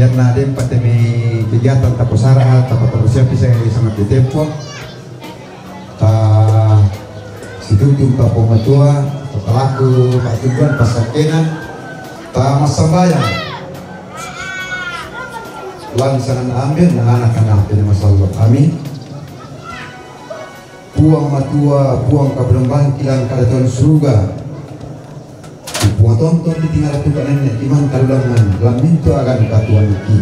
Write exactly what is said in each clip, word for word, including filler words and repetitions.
Karena den patemi kegiatan taposara, tapa taposiapi sangat di tempo. Ta situtu pa pamatua, ta palaku, ta tujuan pasakena, ta masambayang. Lansangan ambil na anak-anak jadi masalah. Amin. Puang matua, Puang kabelombang kilang kada Tuhan surga. Puang tonton di tinggal tu kanen iman kalulangan, lamin tu agan katuan ki.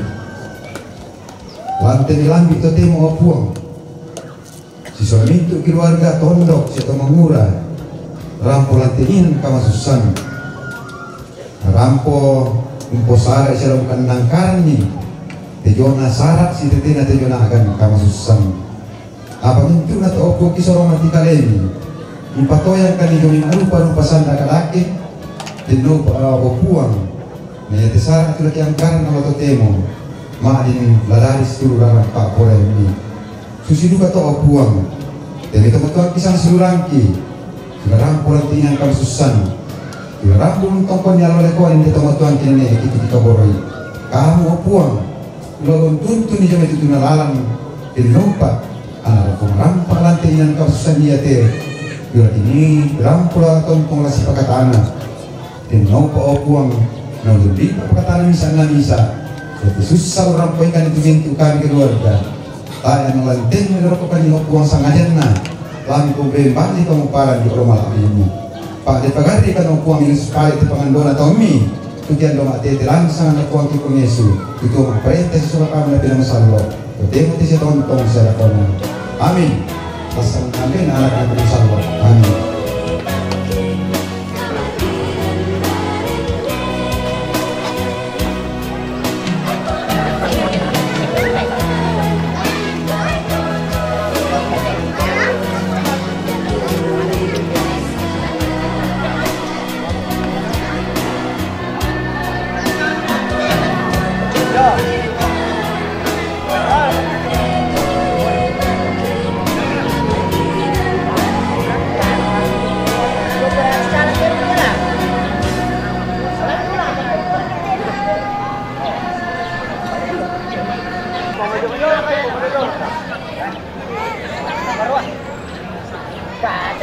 Lante ni lambi totemo o Puang. Siswa mintu keluarga tondok si to mangura. Rampo lante inan kamasussan. Rampo umpo sara isi dalam kandang karni. Tejona sara si tetena tejona agan kamasussan. Apa mintu na to opo kisoro mati kalemi. Impatoyang kani jomi marupa rupa sanda kadake. Teno pa opo Puang. Na yate sara tu laki angkaran alo totemo. Ma din ladaris tu larang pa poremi. Susi duka to o Puang. Temi to motuang kisang surangki. Sudah rampo lante inan kamasussan. Sudah rampo tongkon ni alo lekoan di to motuang kinene kitu kita boroi. Kamu o Puang. Lawan tuntun ni jame tutuna lalang. Di nompa. Anak rampo rampo lante inan kamasussan yate. Sudah ini rampo la tontong la sipakatana. Tinopa o Puang, na ulun di pakatana misa na misa. Jadi susah orang poikan itu mintu kami keluarga. Taya na lanteng na roko kami o Puang sangajanna. Lampu bembali kamu paran di rumah lamimu. Pak de pagari kan o Puang Yesus pale te pangandona taumi. Tukian doma tete langsang na Puang Kipung Yesu. Tutu ma perintah sesuka kami na pinamasallo. Totemo ti sitontong sia lakona. Amin. Pasang amin anak yang berusaha. Amin.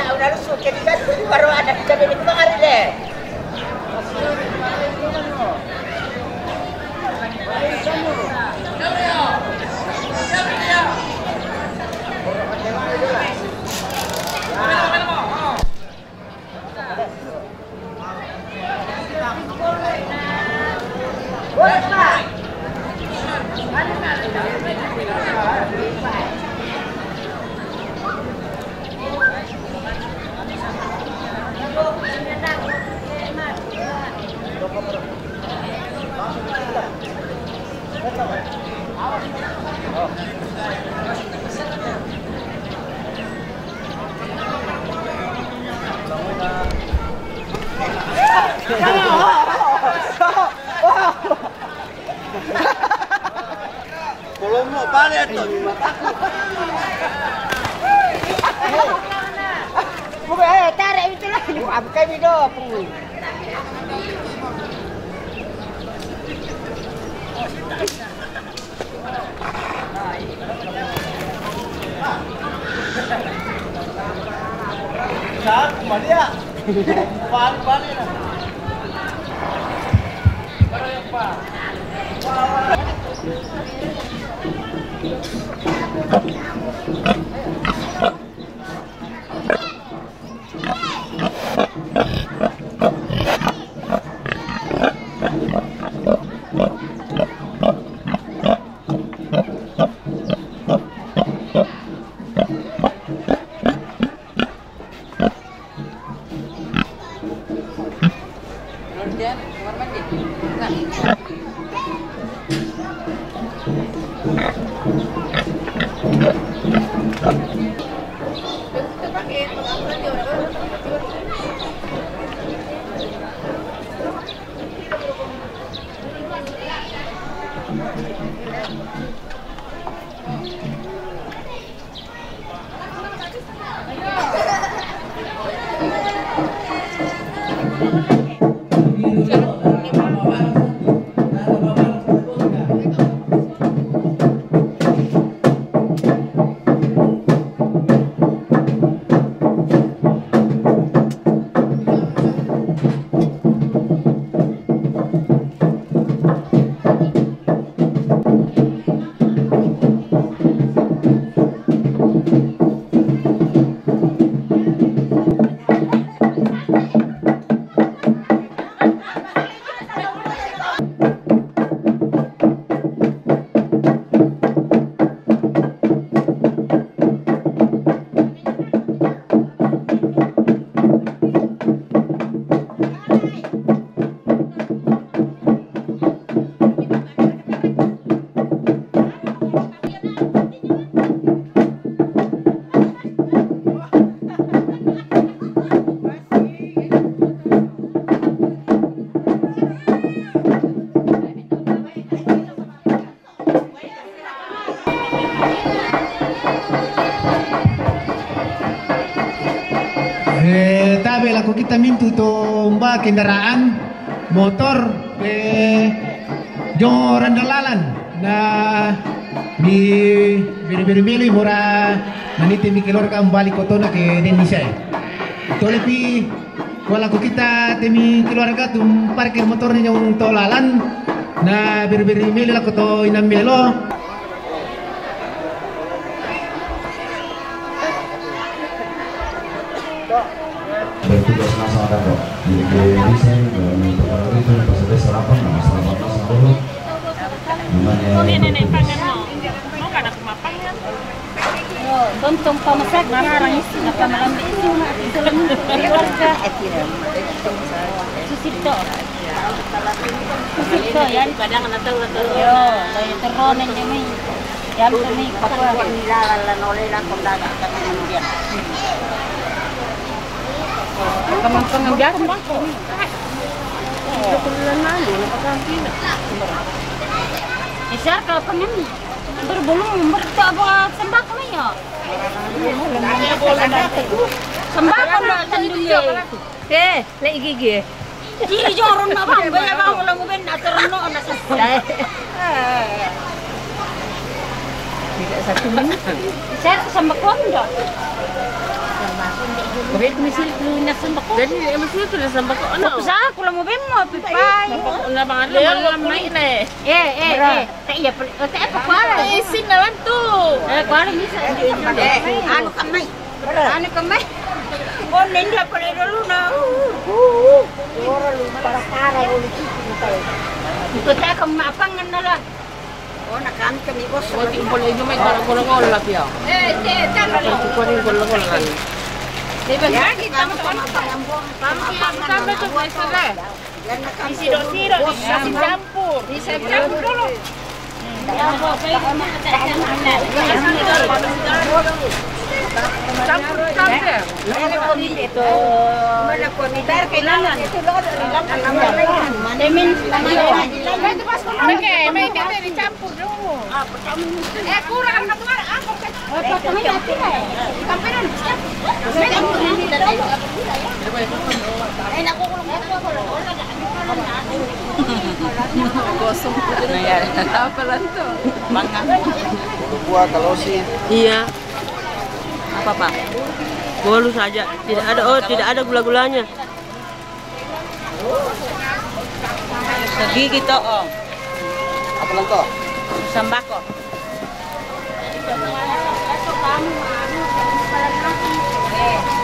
Baru ada kita dulu baru ada kita dulu kemarin deh. Kalau mau balik tuh, mataku. Bukan, eh, tarik itu lah. Bukan, bukan itu, Pung. Bela ko kita mintu to mba kendaraan motor, eh, jo randa lalan. Na mi beri-beri meli mora manite mi keluarga mbali kotona ke Indonesia. Tole pi wala ko kita temi keluarga tu parkir motor ni jong to lalan. Na beri-beri meli lako to ina melo. Bertugas masak ada kok. Jadi ke desain, kalau ini perkara itu, pas ada sarapan, nah, sarapan masak dulu. Namanya ini nenek pangan mau. Mau kada aku makan ya? Yo, tontong pamasak, mararang isi, apa malam isi, mak, isi lagi, keluarga. Susito. Susito, ya. Padang na tahu, tahu. Yo, saya teronen jami. Jam kami, papa. Teman-teman biasa. Isar ka pengen berbulung berta apa sembako ya? Sembako nak tandung ya. Eh, lagi gigi. Kiri jorong nak bang, baya bang ulang uben nak terno nak selesai. Tidak satu menit. Saya sembako dah. Beri misil dulu nak sembako. Jadi misil tu dah sembako. Ano? Sa kulang uben mo pipai. Sembako na bang ada malam mai ne. Eh, eh, eh. Tak iya, tak apa kuala. Eh, isin na lang tu. Eh, kuala bisa. Eh, anu kami. Anu kami. Oh, ninda pala dulu na. Ora lu para para lu. Ito ta kami mapangan na lang. Oh, na kami kami bos. Oh, timpol itu may gulong-gulong lang piya. Eh, eh, tama lang. Ito ko rin gulong-gulong lang. Di ba? Ya, kita mo kami mapangan. Kami kami kami to, may sila. Isiro-siro, isiro-siro. Campur. Isiro-siro. Campur, campur. Kailangan. Temin. Okay, may tete di campur dulu. Eh, kurang na tuwa. Kosong. Ayan. Apa lang to? Manga. Bulu buah, kalosi. Iya. Apa, Pak? Bolu saja. Tidak ada, oh, tidak ada gula-gulanya. Gigi to, oh. Apa lang to? Sambako.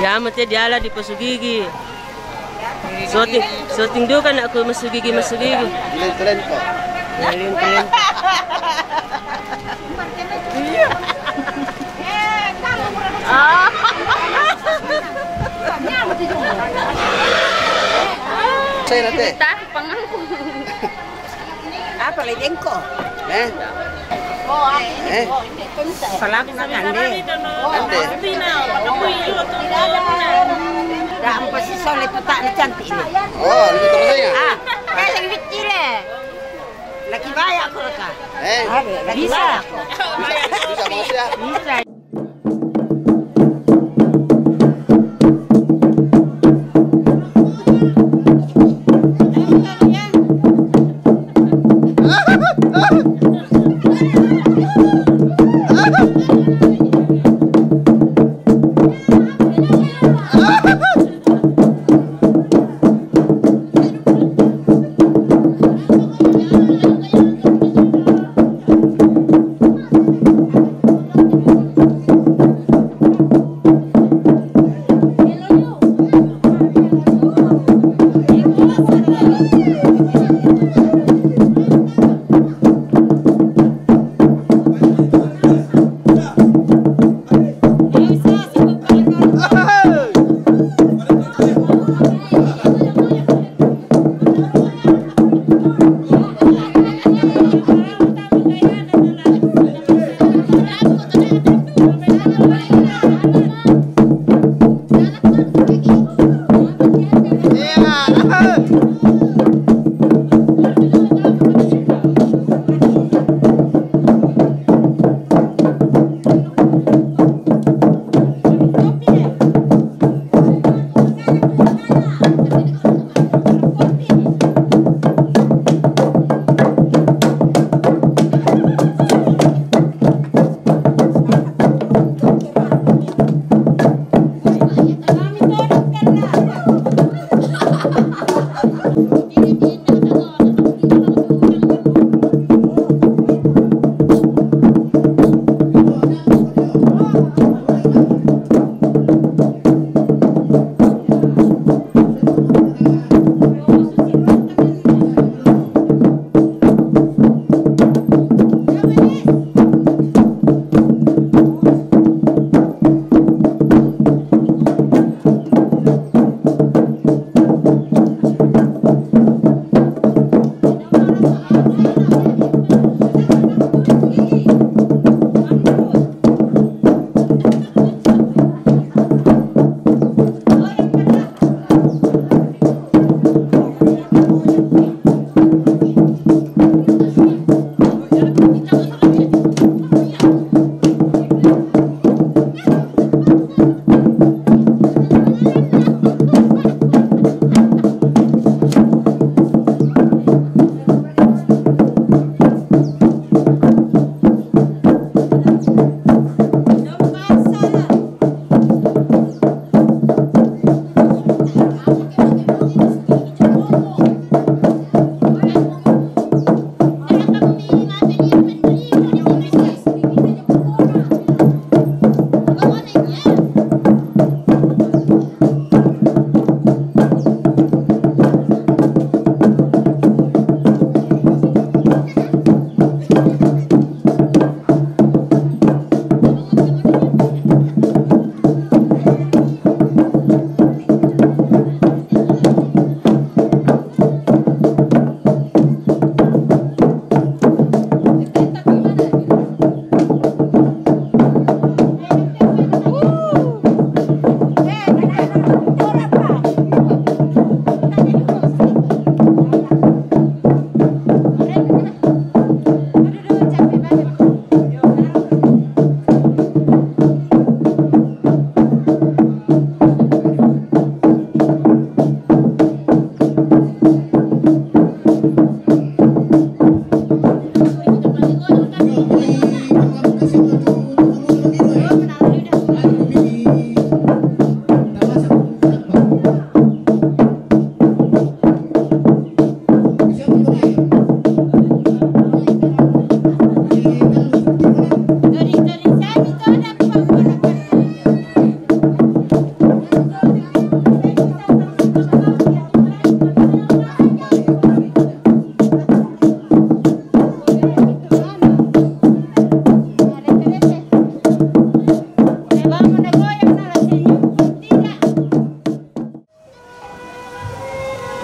Ya, mate diala di pasu gigi. Soting, soting duka nak ku masu gigi, masu gigi. Lento-lento. Ya, lento-lento. Iya. Ah. Saya nanti. Tarik panganku. Apa lagi engko? Eh? Eh? Salak na kande. Kande. Dah apa si Soleh tu tak cantik ni. Oh, lebih terus ya? Ah, eh, lebih kecil eh. Lagi banyak aku reka. Eh? Lagi banyak aku. Bisa, makasih ya. Bisa.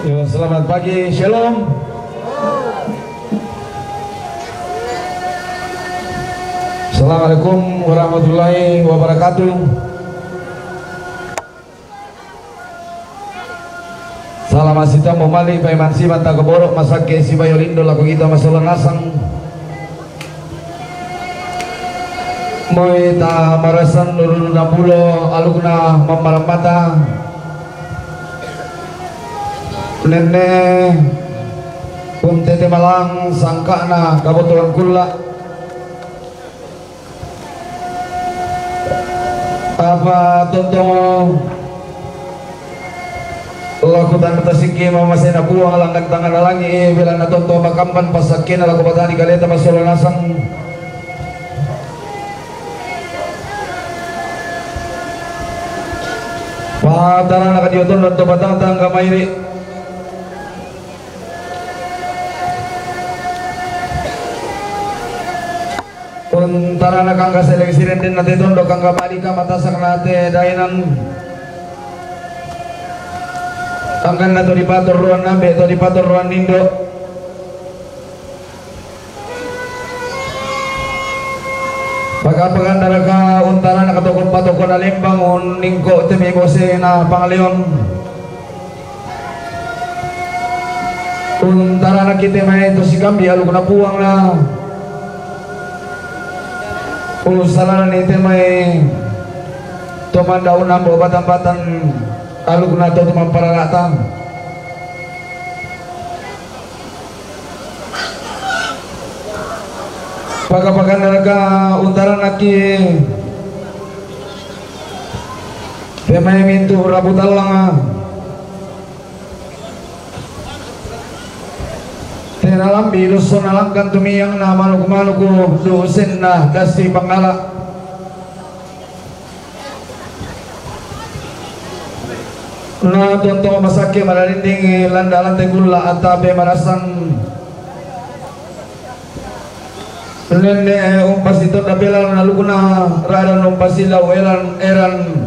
Yo, selamat pagi, shalom. Assalamualaikum warahmatullahi wabarakatuh. Salam asita mo mali paiman siman ta kaboro' masakke sibayo lindo lako kita masolang asang. Moi ta marasan nurun napulo alukna mammarammata. Nenne' untete malang sangka'na kabotolan kulla'. Apa tontong lako tanda tasikki mamasena Puang langkan tangana langi', belanna tontong makamban passakkena lako batani kaleta masolang asang. Patarana kadio tondon to batang tangga mairi'. Untarana kangga seleng sirendenna te tondo kangga malika matasakna te daenan. Tangganna to dipatorroan ambe', to dipatorroan indo'. Paka-pakandaraka untarana katokon patokona lembang unningko te mai bosena pangaleon. Untarana ki te mai to sikambi alukna Puang na. Usalanani te mai to mandaun ambo batan-batan alukna to tumampararata. Paka-pakandaraka untarana ki te mai mintu' rabu tallanga. Te nalambi' lusso nalangkan tumiang na manuk-manuku dusenna dassi pangala'. Na tonto masakke mararinding landa lante kulla atape marasang. Nenne umpasi to dapela na lukuna radan umpasi lau eran eran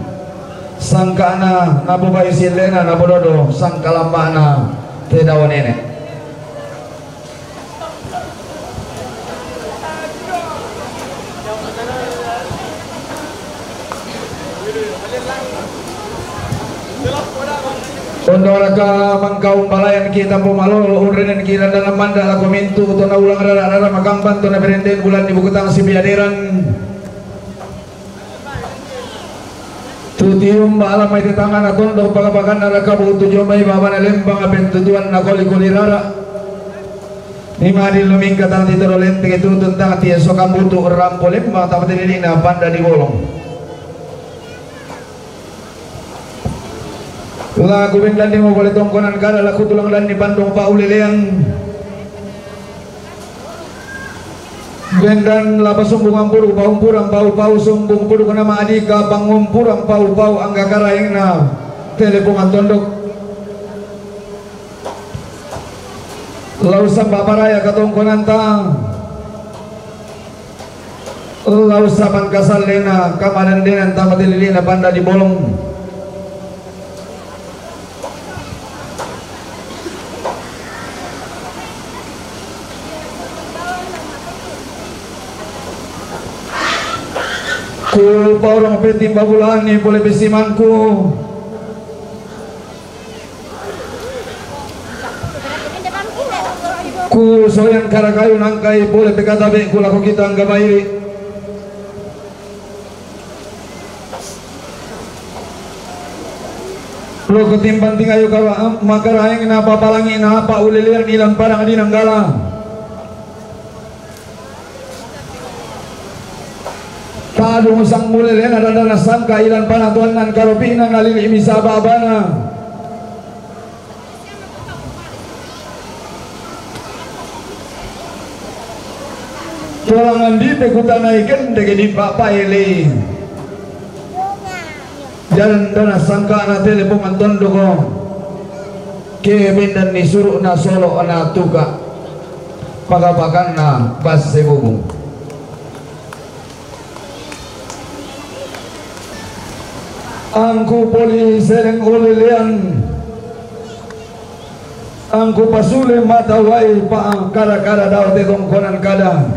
sangkana nabubai silena nabododo sangkalambana te dawa nene. Ondo raka mangkau palayan kita pomalo urenen kira dan manda lako mintu to na ulang rara rara makamban to na berenden bulan di bukutang sipi aderan. Tutium ba alam mai tetangana tondok pagapaganna raka butu jomai babana lembang apen tutuan na koli koli rara. Ni madi lumingka tang titoro lenteng itu tentang tie sokambutu rampo lembang tama telilina panda di bolong. Laku bendan di mobile tongkonan kada laku tulang dan di bandung pa ulelean. Bendan lapa sumbung ampuru pau purang pau pau sumbung puru kena ma adika pangumpuran pau pau angga karaengna. Telepongan tondok. Lau samba paraya katongkonanta. Lau saban kasallena kamadendenan tama telilina panda di bolong. Ku paurang pe timba bulani pole pesimanku. Ku soyan karakayu nangkai pole pekatabe ku lako kita angga bairi. Loko timban tingayu kawa makaraeng na papalangi na apa ulelean ilan parang di nanggala. Tadung sang mulelena dada na sangka ilan panatuan nan karopi'na na lili misa babana. Tolangan di pekutanai gendege di papaele. Jalan dana sangka na telepongan tondoko. Ke bendan ni suru na solo na tuka. Pagapakan na bas sebubung. Angku poli seleng ulelean. Angku pasule mata wai pa kara-kara dao te tongkonan kada.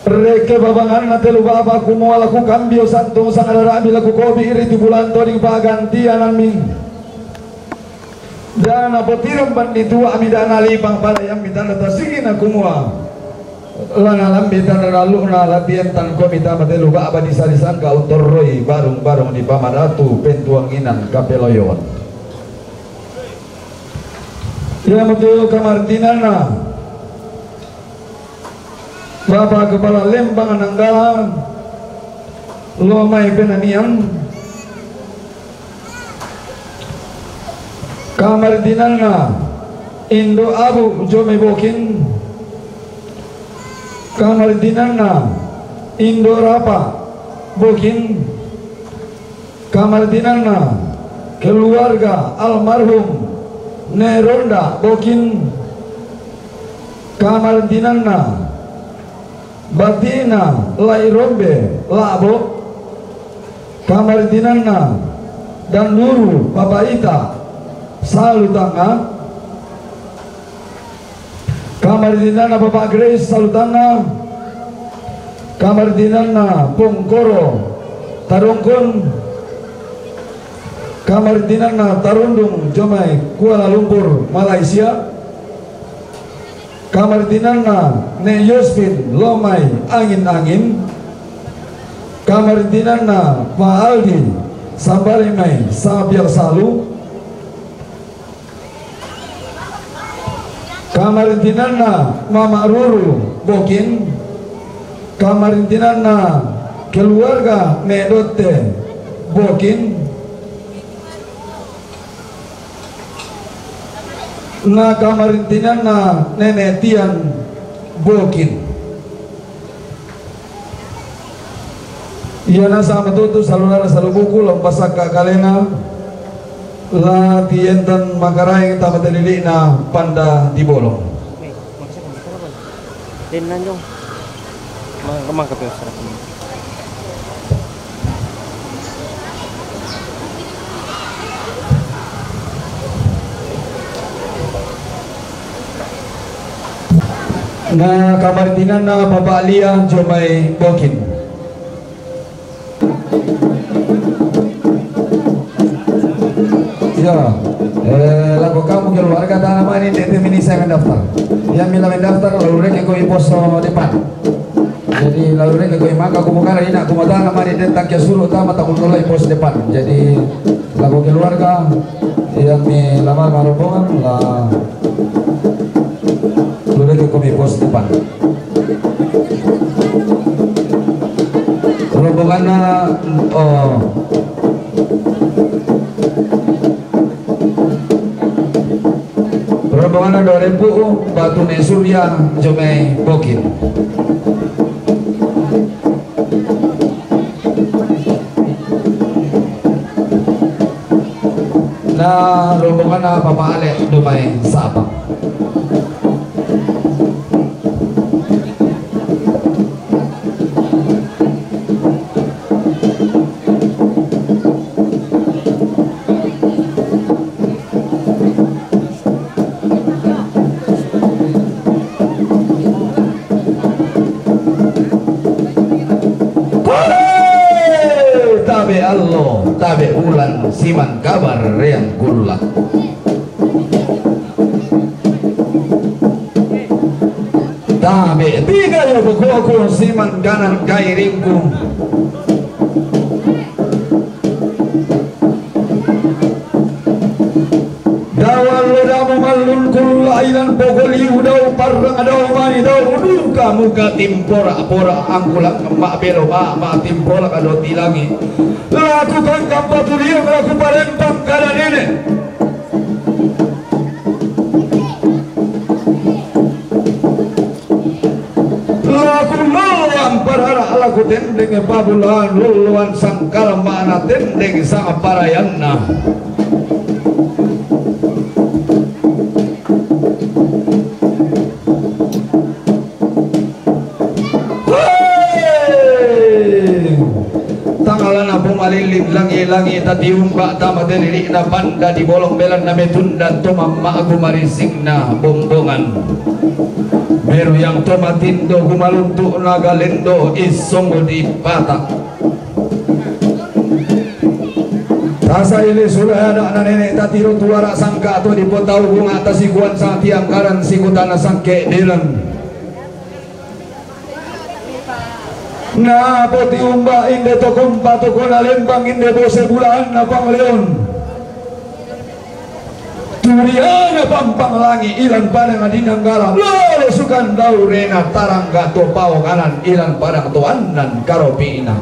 Reke babangan na telu baba kumua laku kambio santung sangararabi laku kobi iri ti bulan toding pagantian amin. Dana potiran pandi tua ami dana lipang pada yang mitanda tasigi na kumua. Lana lambi tanda lalu na labian tan komi tama telu baba di salisangka utorroi barung-barung di pamadatu pentuanginan kapeloyon. Ia mutu kamartinana. Bapa Kepala Lembang Nanggala, lo mai penanian. Kamardinanna Indo Abu Jome Bokin. Kamardinanna Indo Rapa Bokin. Kamardinanna keluarga almarhum Neronda Bokin. Kamardinanna batina Lairombe Labo. Kamardinanna Danduru Bapak Ita Salutanga. Kamardinanna Bapak Grace Salutanga. Kamardinanna Pongkoro Tarongkon. Kamardinanna Tarundung Jomai Kuala Lumpur, Malaysia. Kamardinanna Ne Yospin Lomai Angin-angin. Kamardinanna Pa Aldi Sambali Mai Sabiak Salu. Kamarintinanna Mama Ruru Bokin. Kamarintinanna keluarga Medotte Bokin. Na kamarintinanna Nene Tian Bokin. Ia nasa matutu salunara salubuku lau pasakka kalena. La tientan makaraeng tama talili'na Panda di Bolong. Eh, makasih, makasih, Bang. Din nanjong. Mang-, mang kape usara. Na kamaritinanna Papa Lia jomai Bokin. Ya, eh, lako kamu keluarga tana mani de te mini saya mendaftar. Yang mila mendaftar lalu reke ko i pos depan. Jadi lalu reke ko i maka kumukara ina kumatana mani de tak ya suruh tama tak i pos depan. Jadi lako keluarga yang mi lama rombongan la Tuleke ko mi pos depan. Rombonganna, oh. Rombonganna dua ribu batu ne Surya jomai Bokin. Na rombonganna Papa Ale jomai Sapa. Tabe allo, tabe bulan, siman kabar reang kulla. Tabe tiga ya bokoku, siman kanan kairingku. Dawa lo damu mallun kulla ilan pogoli udau parrang dau mani dau duka muka timpora pora angkulang ma belo ma ma timpora kado tilangi. Laku kangkang patuliang laku parentang kada nene. Laku loloan parara laku tendeng pabulaan loloan sangkal mana tendeng sanga parayanna. Hei! Tangalana pumalillit langi-langi tatiumba tama telili'na panda di bolong belanna metunda to mamma agu marisingna bombongan. Beru yang to matindo gumaluntu'na galendo issong di pata. Tasa ile sura ada na nene tatiro tuara sangka to di potau bunga tasikuan satiang karan sikutana sangke delan. Na poti umba inde tokompa tokona lembang inde bose bulaan na pangleon. Turiana pampang langi ilan padang adinanggala lolo sukan daurena tarangga to paonganan ilan padang to annan karopi'na.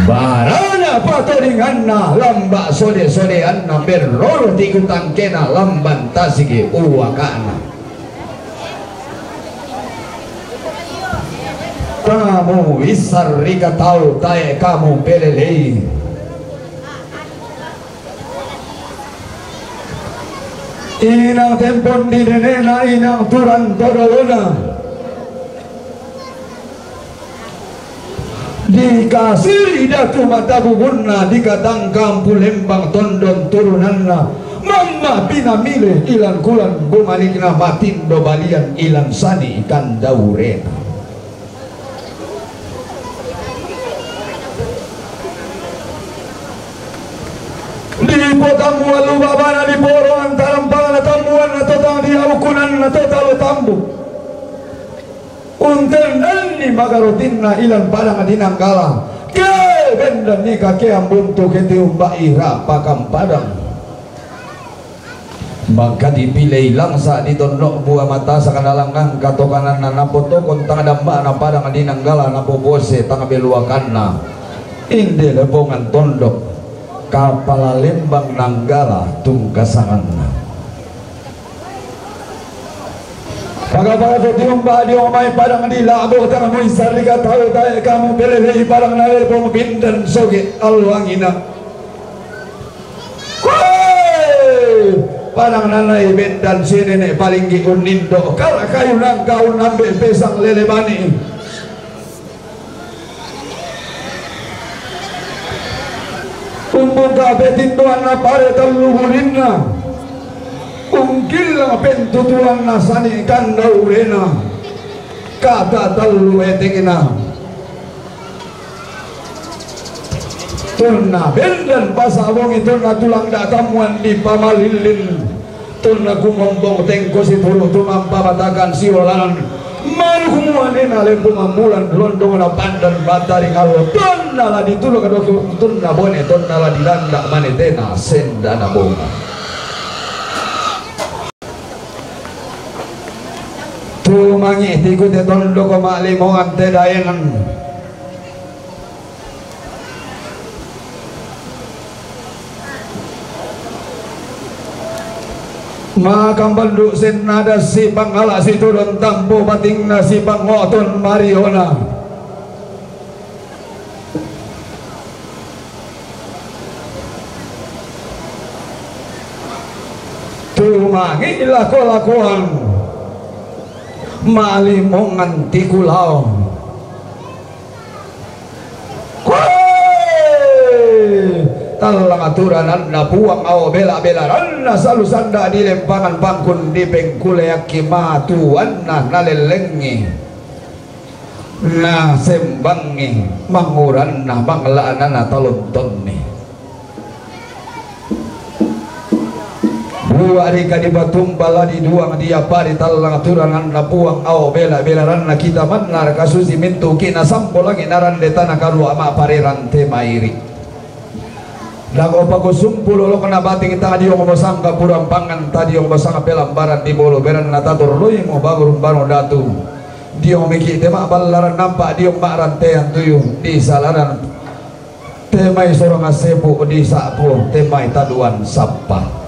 Barana patoringanna lamba sode-sodeanna berroro tiku tangkena lamban tasigi uwakana. Kamu issarrika tau tae kamu pelelei. Inang tempon di nenena inang turang todolona. Dikasiri datu mata bubunna dikatangkang pulembang tondon turunanna. Mamma pinamile ilan kulan bumalikna matindo balian ilan sani ikan daurena. Di potambuan lubabana di poro antara mpalana tambuan na totang di aukunan na tota lo tambu. Untendanni magarotinna ilan padang di nanggala. Ke bendanni kakean buntu ke tiumbai rapa kampadang. Mangka dipilei langsa di tondok bua mata sakadalangan katokananna napotokon tang dambana padang di nanggala napobose tang beluakanna. Inde lebongan tondok kapala lembang nanggala tungkasanganna. Paga-paga to tiumba diomai padang di labo tang muisar di katau tae kamu pelelei padang na lebong pindan soge alwangina. Padang nanai bendan si nene' palinggi' unnindo', kala' kayu nangka unnambe' pesang lele bani'. Umbuka petindoanna pare tallu bulinna, ungkillang pentutuanna sani' kanda urena, kata tallu etengna. Tunna bendan pasa bongi, tunna tulang datammuan dipamalillin, tunna kumombong tengko situru' tumampa batakan siolanan, manuk muanena lembu mammulan londongna pandan batari ngallo, tunna la ditulak dotu, tunna bone, tunna la dilanda manetena sendana bonga. Tumangi' tiku te tondoko ma'limongan te daenan. Makambandu' sennada sipangala' situdon tampo batingna sipango'ton mariona. Tumangi' lako-lakoan ma'limongan tiku lao. Koe! Tallang aturananna Puang ao bela-belaranna salu sanda' dilempangan pangkun dipengkuleakki matuanna nalellengngi. Nasembangngi manguranna mangla'nana talontonni. Buari kadipatumba la diduang diapari tallang turanganna Puang ao bela-belaranna kita mannaraka susi mintuki nasampo langi' narande tana karua ma'parerang te mairi'. Dago pako sumpu lolokna bating tadiong mosangka purang pangan tadiong mosangka pelambaran di bolo beranna tatorloimo bagurung bano datu. Diong miki te ma'ballaran nampa diong ma'rantean tuyu di salaran te mai sorong assepu di sa'pu te mai taduan sappa.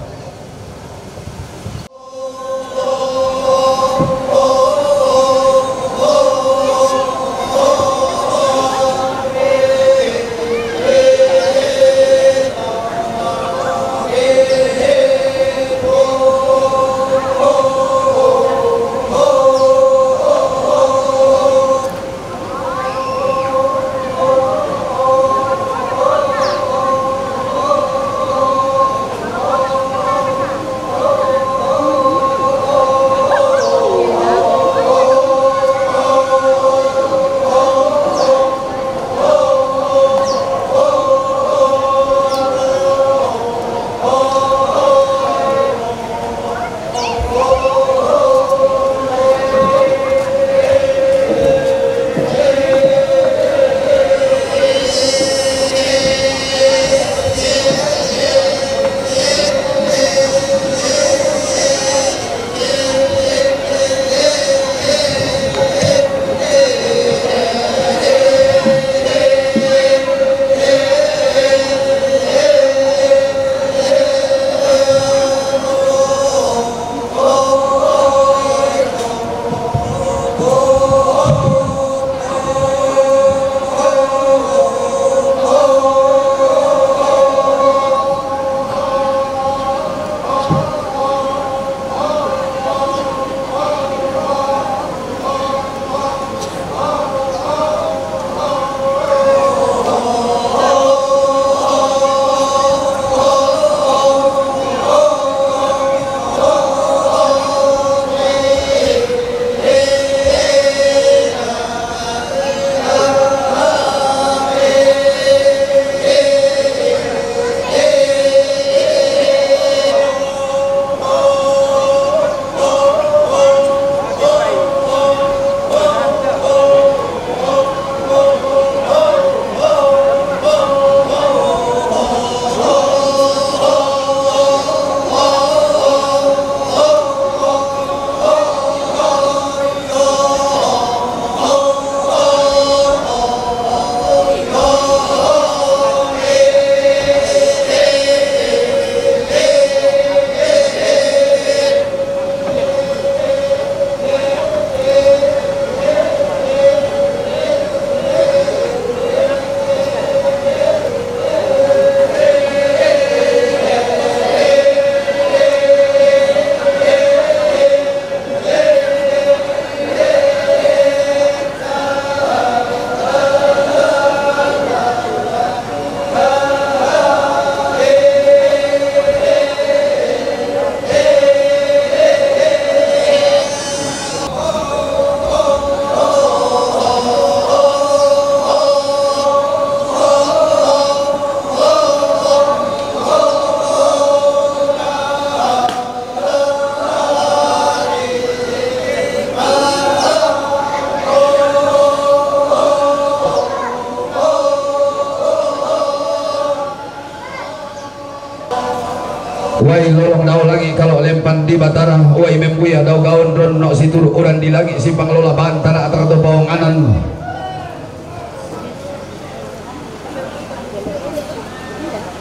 Wai lolong dao langi' kalo' lempan di Batara, wai membuya dao gaon ronno' si turu' uran di langi' si panglola bantara' atak do paonganan.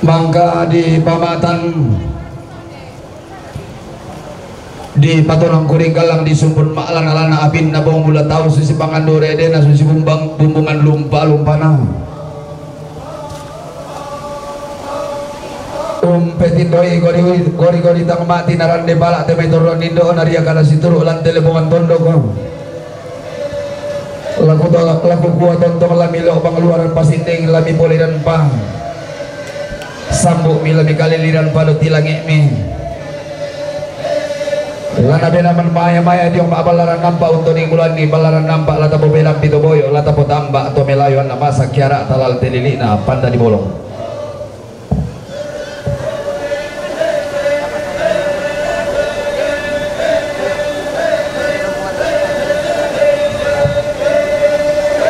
Mangka di pamatan di patonang kuring galang di sumpun ma'lana-lana apinna bong mula tau susi pangandure dena susi bumbang bumbungan lumpa-lumpana. Umpetindoi gori-gori tang mati narande pala' te mai torro nindo na ria kana situru' lan telebongan tondoko. Laku to-, laku kua tontong la milo' pangaluaran pasinding la mipoliran pa. Sambu'mi la mikaliliran pado tilangi'mi. Lana bena man maya-maya diong ma'ballaran nampa' untu' ni bulanni ballaran nampa' la tapopelambi to boyo' la tapotamba' to melayo anna masa kiara' talal telili'na panda di bolong.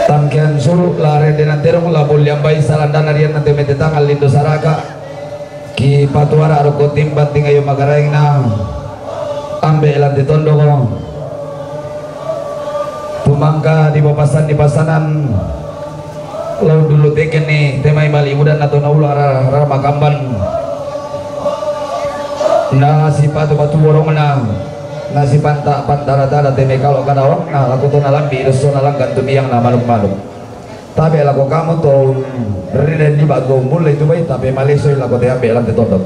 Tangkean suru' la rendenan terong la bolliambai salandana rianna te mete tangan lindo saraka'. Ki patuara' rokko timbang tingayo magaraengna ambe' lante tondoko. Tumangka di papasan di pasanan. Lau dulu tekenni te mai mali' mudanna to naula ra-, ra makamban. Na sipatu-patu borongna, na sipanta-panta rata-rata te mai kalo' kadawangna, lako to nalambi' dossona langkan tumiangna malum-malum. Tabe' lako kamu to riden di bago mulle tu bai, tabe' malesoi lako te ambe' lante tondok.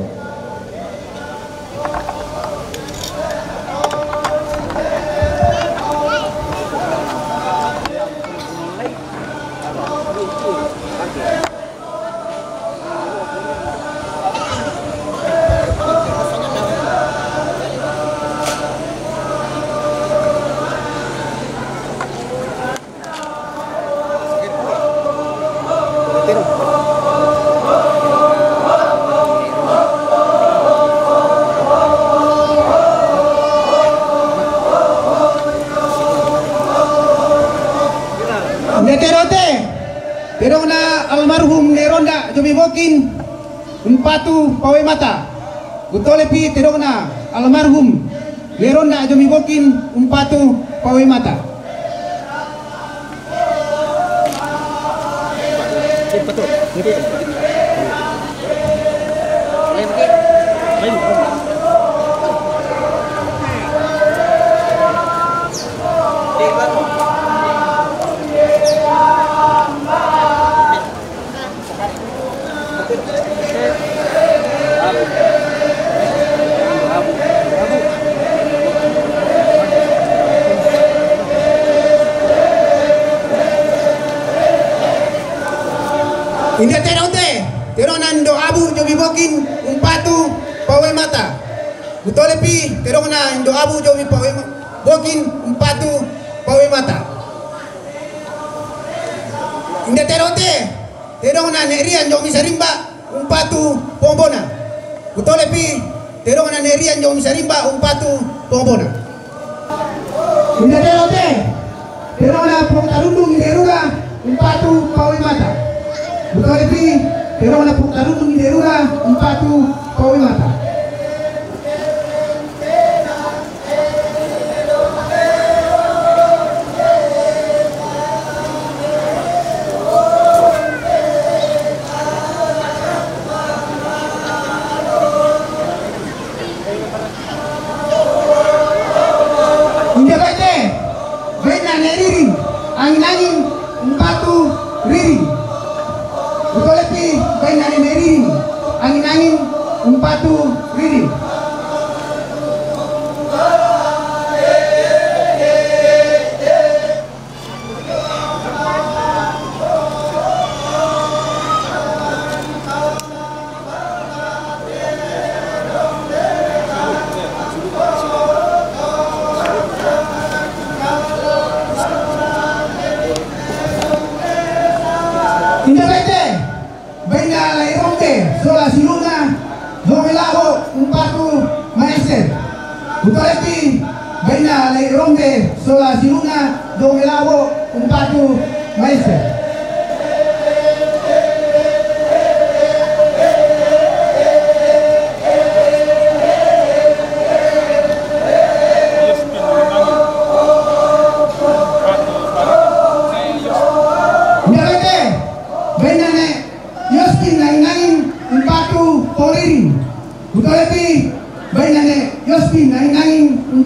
Nde tero te, terongna almarhum Ne Ronda Jomi Bokin, umpatu pawe mata. Utolepi terongna almarhum Ne Ronda Jomi Bokin, umpatu pawe mata. Inde terong te, terongna Indo Abu Jomi Bokin, umpatu pawe mata. Utolepi terongna Indo Abu Jomi pawe ma-, Bokin, umpatu pawe mata. Inde terong te, terongna Ne Rian Jomi Sarimba, umpatu pombona. Utolepi terongna Ne Rian Jomi Sarimba, umpatu pombona. Inde terong te, terongna Pong Tarundung Inde Rura, umpatu pawe mata. Utolepi terongna Pong Tarundung Inde Rura, umpatu pawe mata. Inde bai te, bainna Ne Ririn, angin-angin, umpatu ririn. Utolepi bainna Ne Ririn, angin-angin, umpatu ririn. Inde bai te, bainna Lai Rombe sola silu'na Donge Labo, umpatu maester. Utolepi bainna Lai Rombe sola silu'na Donge Labo, umpatu maester.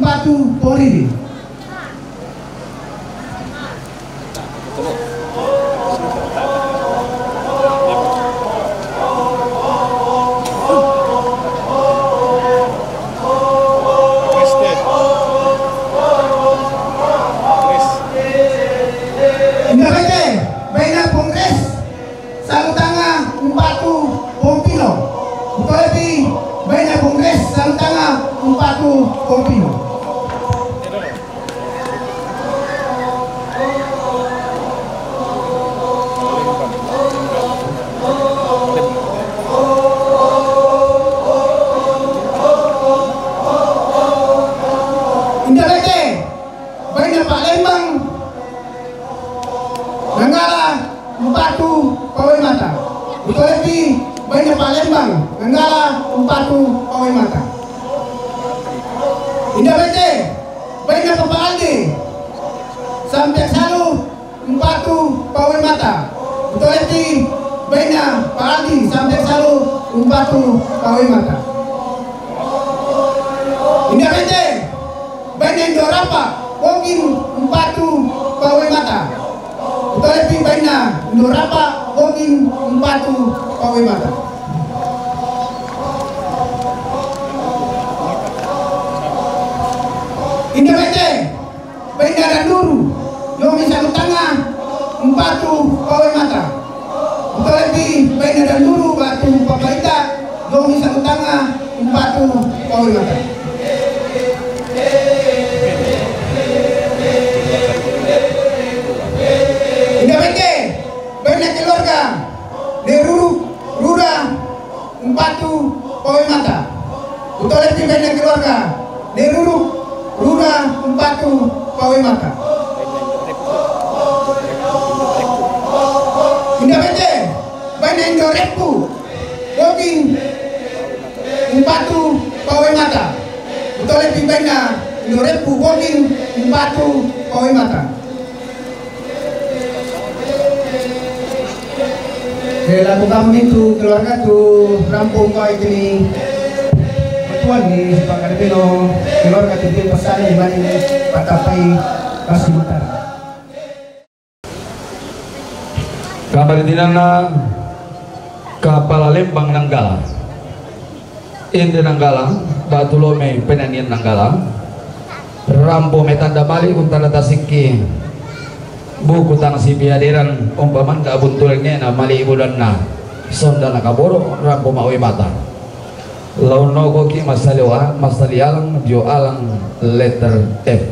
Patu Poriri. Inda bete, baina Pongres, Salutanga, Umpatu, Pompino. Utolepi, baina Pongres, Salutanga, Umpatu, Pompino. Inda bete, baina Palembang, Nanggala, Umpatu, Pawe Mata. Utolepi, baina Palembang, Nanggala, Umpatu, Pawe Mata. Inda bete, baina Papa Aldi, Sampe Salu, Umpatu, Pawe Mata. Utolepi, baina Pa Aldi, Sampe Salu, Umpatu, Pawe Mata. Inda bete, baina Indo Rapa, Bokin, Umpatu, Pawe Mata. Utolepi baina Indo Rapa, Bokin, Umpatu, Pawe Mata. Inda bete, baina Danduru, Yomi Salutanga, Umpatu, Pawe Mata. Utolepi baina Danduru, Batu Papaita, Yomi Salutanga, Umpatu, Pawe Mata. Inda bete, baina keluarga Neruru, Rura, Umpatu, Pawe Mata. Utolepi baina keluarga Neruru, Rura, Umpatu, Pawe Mata. Inda bete, baina Indo Repu, Bokin, Umpatu, Pawe Mata. Utolepi baina Indo Repu, Bokin, Umpatu, Pawe Mata. Oke, laku kami tu keluarga tu Rampung kau ini. Tuan ni sepakat pino keluarga tu pesan di mana ni patapai kasih mutar. Kamaritinana Kapala Lembang Nanggala. Inde Nanggala, batu lome penanian Nanggala. Rampo metanda mali untanda tasikki. Buku tang sipiaderan umpamanda buntul ngena mali bulanna. Sonda nakaboro rampo mawe mata. Launno koki masali wa, masali alang jo alang letter F.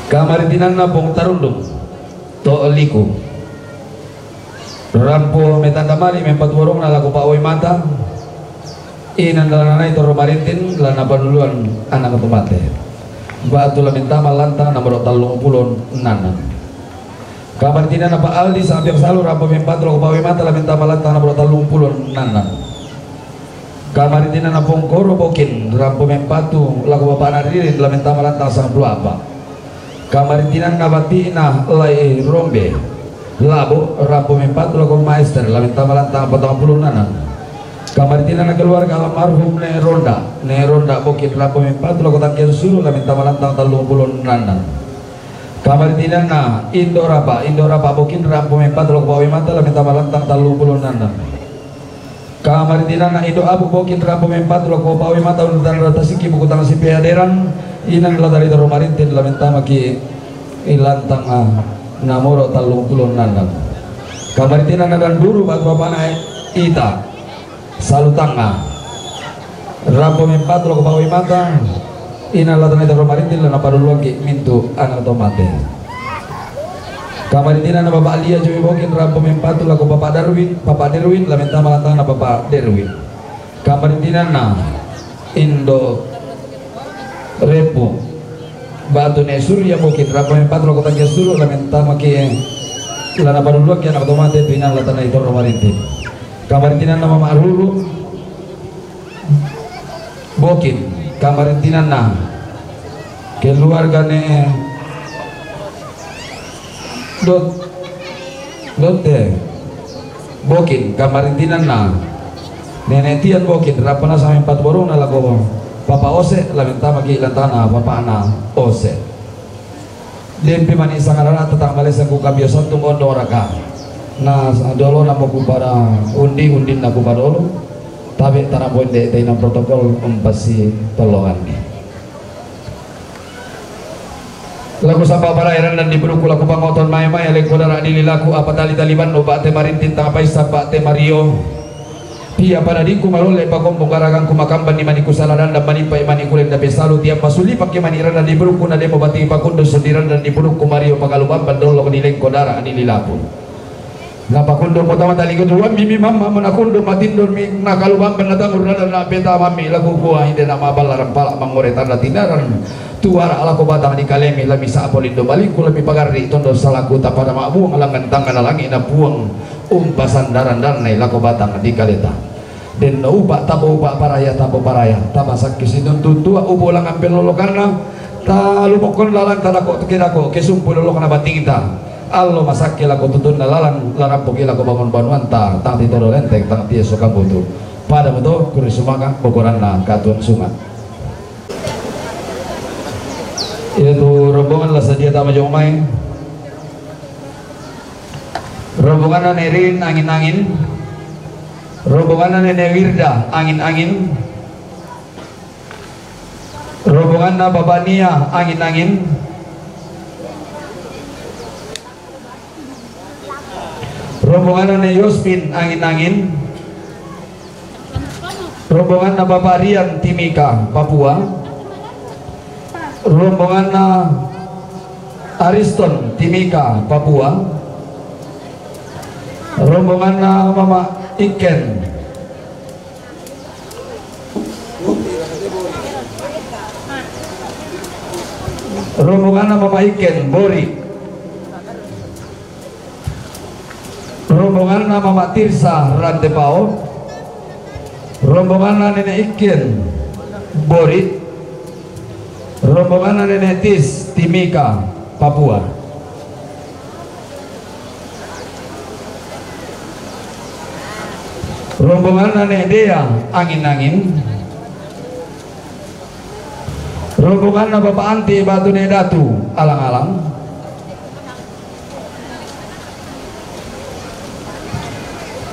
Kamaritinanna Pong Tarundung, to liku. Rampo metanda mali mempatuarongna lako pawe mata, inang lananai torro marintin lana panuluan anak to mate. Batu la mentama lantang nomor tallung pulo nanang. Kamaritinanna Pa Aldi Sampiang Salu rampo mempatu lako pawe mata la mentama lantang nomor tallung pulo nanang. Kamaritinanna Pongkoro Bokin rampo mempatu lako bapana Ririn la mentama lantang sampulo apa. Kamaritinanna Batina Lai Rombe Labo rampo mempatu lako Maester la mentama lantang patang pulo nanang. Kamaritinanna keluarga almarhum Ne Ronda, Ne Ronda Bokin rampo mempatu lako Tangkian Suru la mentama lantang tallung pulo nanang. Kamaritinanna Indo Rapa, Indo Rapa Bokin rampo mempatu lako pawe mata la mentama lantang tallung pulo nanang. Kamaritinanna Indo Abu Bokin rampo mempatu lako pawe mata untanda tasikki buku tang sipiaderan, inang la tali torro marintin la mentamaki ilantang a namoro tallung pulo nanang. Kamaritinanna Danduru batu bapana Ita. Salutanga. Rampo mempatu lako pawe mata, inang la tali torro marintin la napanuluangki mintu anak to mate. Kamaritinanna Bapak Lia Jowi Bokin rampo mempatu lako Bapak Darwin, Bapak Derwin la mentama lantangna Bapak Derwin. Kamaritinanna Indo Repu batu Ne Surya Bokin rampo mempatu lako Tangkian Suru la mentamaki la napanuluangki anak to mate tu inang la tali torro marintin. Kamaritinanna Mama Ruru Bokin, kamaritinanna keluarga Ne Dot Dote Bokin, kamaritinanna Nene' Tian Bokin, rapana sami empat borungna lako Papa Ose, lamen tama ki lantana papana Ose. Dempi mani sangadana tatang malesa ku kabio santung ondo raka. Na dolo namo ku pada undi, undin na ku padolo. Tabe' tana boinde taina protokol umpasi tolongan. Laku sapa' para eran dan di burukku laku pangoton mae-mae lengko dara' dili laku apa tali-tali banno ba'te marintin tanga paissa ba'te mario. Pia pada dikku malolle pakombo garagangku makamban di maniku sala dandan manimpa i maniku lenda pesalu tiap pasuli pakke mani randa di burukku na demo bati pakundu sundi randa di burukku mario pakalu bamban dollo di lengko dara' dili laku. Napakundu'mo tama taliku tuammi mi mamma mo nakundu'ma tindormi nakalu bamban natangur dada na peta mammi laku kua inde na maballa rampala mangore tanda tinaran tuara lako batang di kalemi lami sa'po lindo baliku lami pagarri tondo salaku tapada ma'buang langan tangga na langi na puang umpasandaran darnai lako batang di kaleta. Denno upa' tapo upa' paraya tapo paraya tamasakki sinuntu tua upo langan pellolokanna talumokkon lalang tadako kedako kesumpu lolokna batingta. Allo masakke lako tutunna lalang, larampoki lako bangun banuanta, tang titoro lenteng, tang tiesso kambutu. Pada moto, kuri sumanga, bokoranna katuang sunga. Iatu rombongan la sadia tama jomai. Rombonganna Nerin angin-angin. Rombonganna Nene Wirda angin-angin. Rombonganna Bapak Nia angin-angin. Rombonganna Ne Yospin angin-angin. Rombonganna Bapak Rian Timika Papua. Rombonganna Ariston Timika Papua. Rombonganna Mama Iken. Rombonganna Mama Iken Bori. Rombonganna Mama Tirsa Rantepao. Rombonganna Nene Iken Bori. Rombonganna Nene Tis Timika Papua. Rombonganna Ne Dea angin-angin. Rombonganna Bapak Anti Batu Ne Datu alang-alang.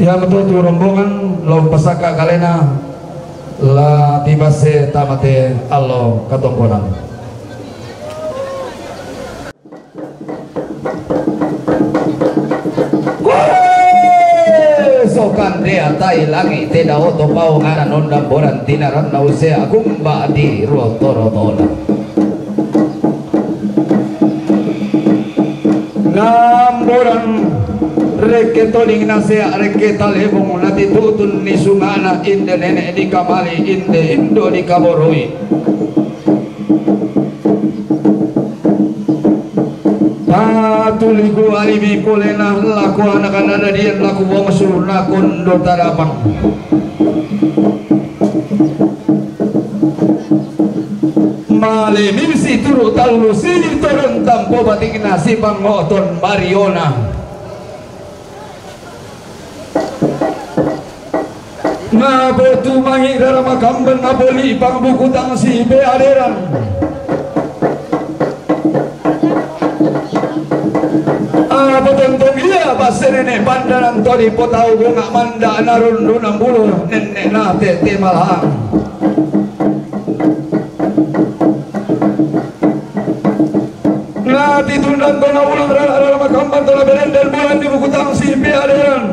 Ia matotu rombongan lao pasaka kalena la tibasse tamate allo katongkonan. Wee! Sokan dea tai langi te dao to pao ngana nonda boran tinaran na usea gumba di roto-rotona. Namboran rekke toling nasea rekke talebong nati tutun ni sungana inde nene di kamali inde indo di kaboroi. Patuliku alimi polena laku anak-anak dadian laku bongsu nakon do tarapang. Male mimsi turu tallu si toron tampo batingna si pangoton mariona. Nabotu mangi dara makamben napoli pangbuku tang si pe aderan. Apa tentong ia basse nene pandanan todi potau bunga manda narundu nambulu nenne nate te malang. Nati tundan tona ulang rara-rara makamban tona berendel bulan di buku tangsi piaderan.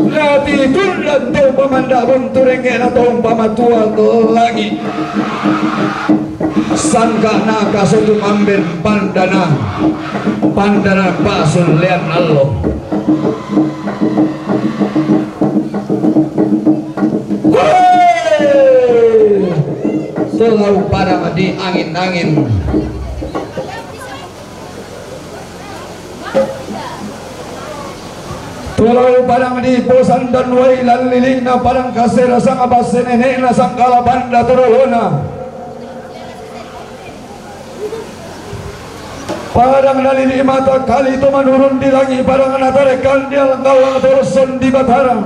Nati tundan tau pamanda buntu rengge na tau pamatua langi. Sangka naka sotu mamben pandana, pandana pasun lean allo. Woi! Solau padang di angin-angin. Tulau padang di posan dan wai lalili na padang kasera sanga basse nene na sangkala banda turulona. Padang nalili' mata kali to manurun di langi', padang natarekan di alang-alang to losson di Batara.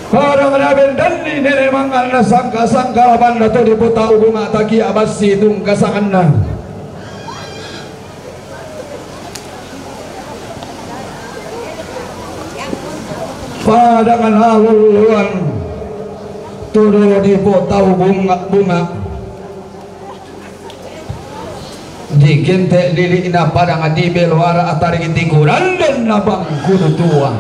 Padang nabendanni nene' mangnganna sangka-sangka lapanda to dipotau bunga' takia' bassi tungkasanganna. Padang nalolloan to dolo dipotau bunga'-bunga'. Digente' lili'na padang dibelo ara' atari' ti kurandanna bangkulu tua.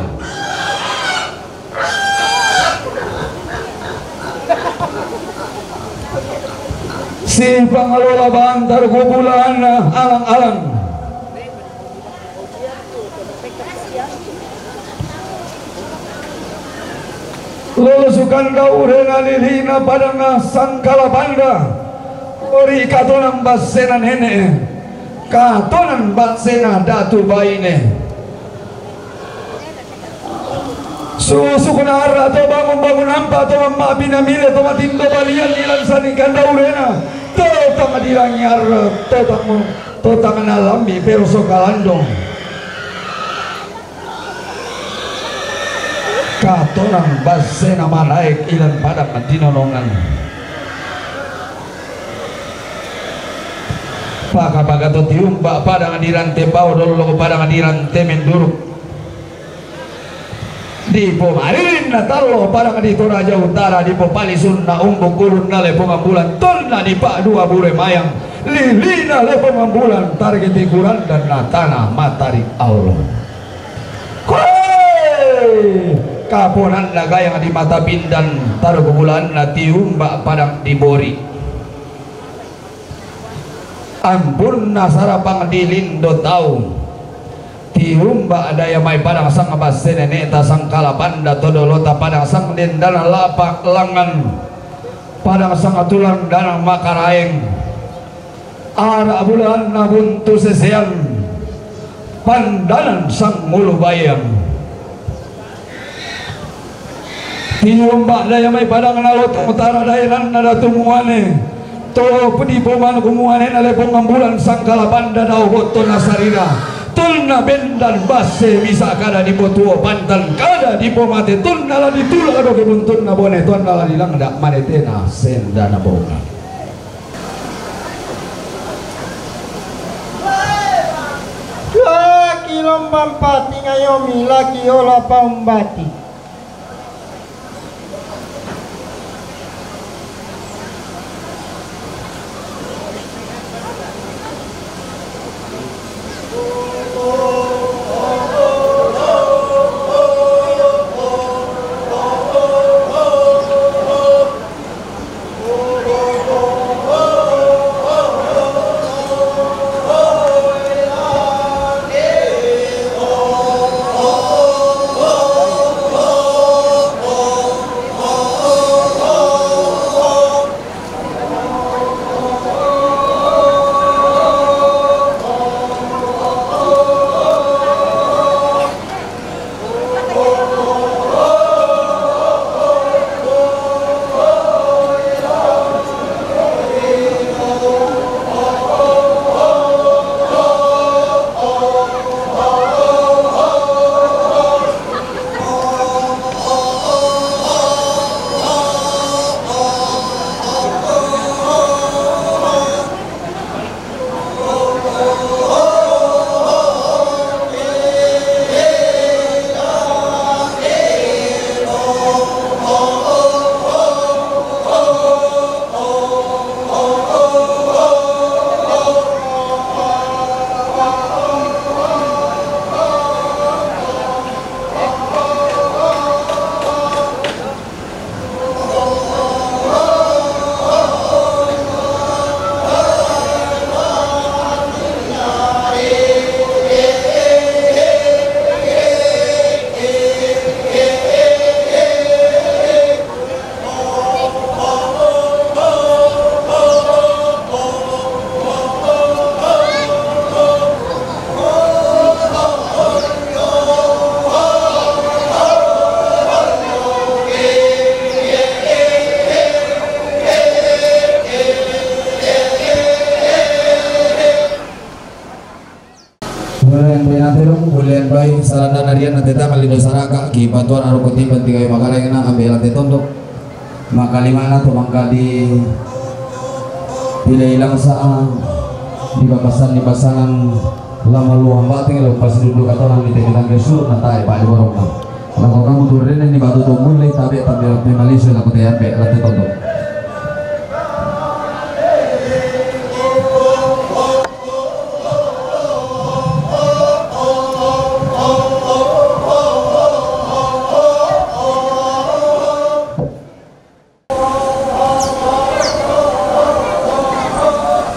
Sipangalola bantar kubulanna alang-alang. Lolosukan daurena lili'na padang sangkalapanda. Ori' katonan bassena nene', katonan bassena datu baine. Susukna ara' to bangun-bangun ampa' to mamma'bi namile to matindo balian ilan sanikan daurena. To tang dilangi ara' to tang, to tang nalambi' peroso kalandong. Katonan bassena malaek ilan padang dinonongan. Paka-paka to tiumba' padang dirante pao dollo padang dirante menduruk. Dipomaririnna tallo padang di Toraja Utara, dipopalisunna umbuk ulunna Lepongan Bulan, tonna dipa'dua bure mayang, lili'na Lepongan Bulan, targeti kurandanna tana matari' allo. Koe! Kaponanna gayang di mata pindan, taru kubulanna tiumba' padang di bori'. Ampunna sarapang di lindo tau. Tiumba' daya mai padang sang basse nene'ta sangkalapanda to dolota padang sang dendana lapa' langngan. Padang sang tulandanan makaraeng. Ara' bulanna buntu sesean. Pandanan sang ngulu bayang. Tiumba' daya mai padang nalotong tara daeranna Datu Muane. To pudi pomanu ku muanena Lepongan Bulan sangkalapanda dao botto nasarira. Tonna bendan basse misa' kada dipotuo pantan kada dipomate tonna la ditula' doke buntunna bone tonna la dilangda' mane tena sendana bonga. Laki lombang pati ngayomi, laki ola paumbati. Len bai salanda narian na tetang lindo saraka ki batuan aru kutiban tiga i makareng na ambil lantai tondok. Maka lima na tu mangka di pilih ilang sa di babasan di basangan lama luang bating lo pas duduk atau nang di tekitan ke su na tai pak di borong na. Lako kamu tu rene ni batu tumbul ni tabe tabe waktu Malaysia lako te ambil lantai tondok.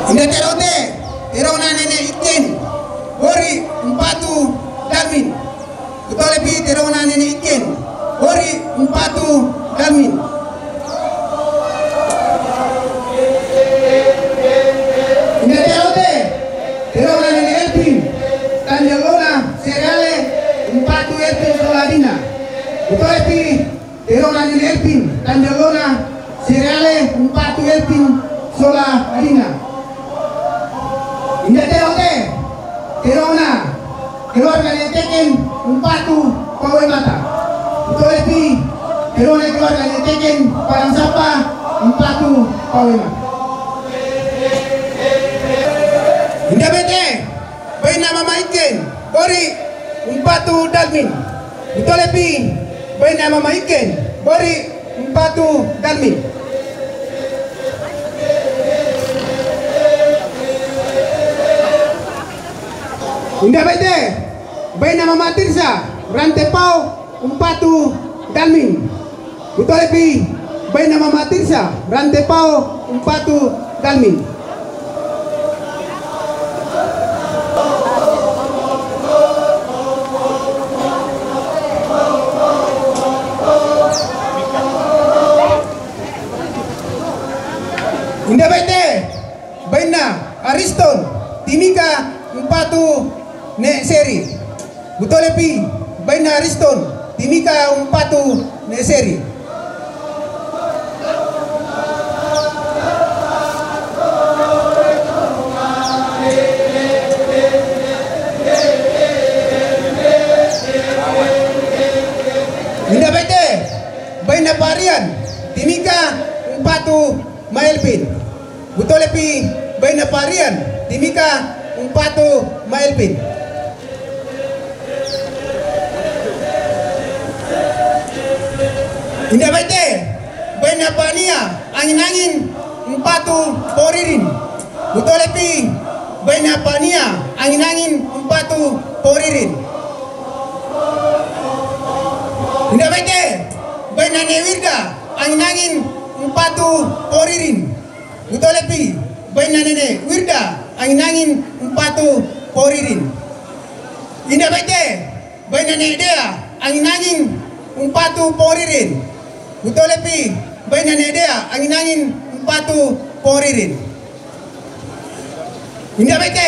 Inda terote, terona nene ikin, bori umpatu dalmin. Kutole pi terona nene ikin, bori umpatu dalmin. Inda terote, terona nene elpin, tanjalona seriale, umpatu elpin sola dina. Kutole pi terona nene elpin, tanjalona seriale, umpatu elpin sola dina. Inda terote, terona keluarga nene teken, umpatu pawe mata. Kutole pi terona keluarga nene teken, padang sapa, umpatu pawe mata. Inda bete, baina mama iken, bori umpatu dalmin. Kutole pi, baina mama iken, bori umpatu dalmin. Inda bete, baina mama tirsa, rante pau, umpatu dalmin. Kutole pi, baina mama tirsa, rante pau, umpatu dalmin. Inda bete, baina Ariston, timika umpatu ne seri. Kutole pi, baina Ariston, timika umpatu ne seri. Inda bete, baina parian, timika umpatu maelpin. Kutole pi, baina parian, timika umpatu maelpin. Inda bete, baina pania, angin-angin, umpatu poririn. Kutole pi, baina pania, angin-angin, umpatu poririn. Inda bete, baina ne Wirda, angin-angin, umpatu poririn. Kutole pi, baina nene Wirda, angin-angin, umpatu poririn. Inda bete, baina ne Dea, angin-angin, umpatu poririn. Kutole pi, baina ne Dea, angin-angin, umpatu poririn. Inda bete,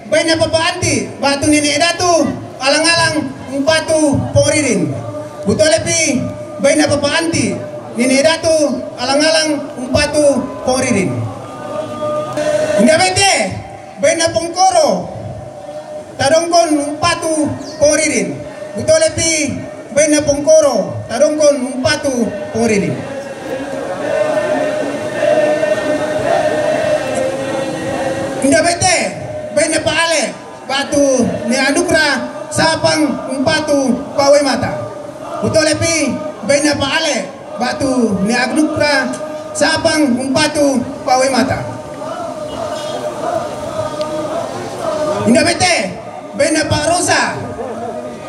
baina papa anti, batu nene datu, alang-alang, umpatu poririn. Kutole pi, baina papa anti, nene datu, alang-alang, umpatu poririn. Inda bete, baina pongkoro, tadongkon umpatu poririn. Kutole pi, baina pongkoro, tadongkon umpatu poririn. Inda bete, baina paale, batu ne adukra, sapang umpatu pawe mata. Kutole pi, baina paale, batu ne adukra, sapang umpatu pawe mata. Inda bete, baina parosa,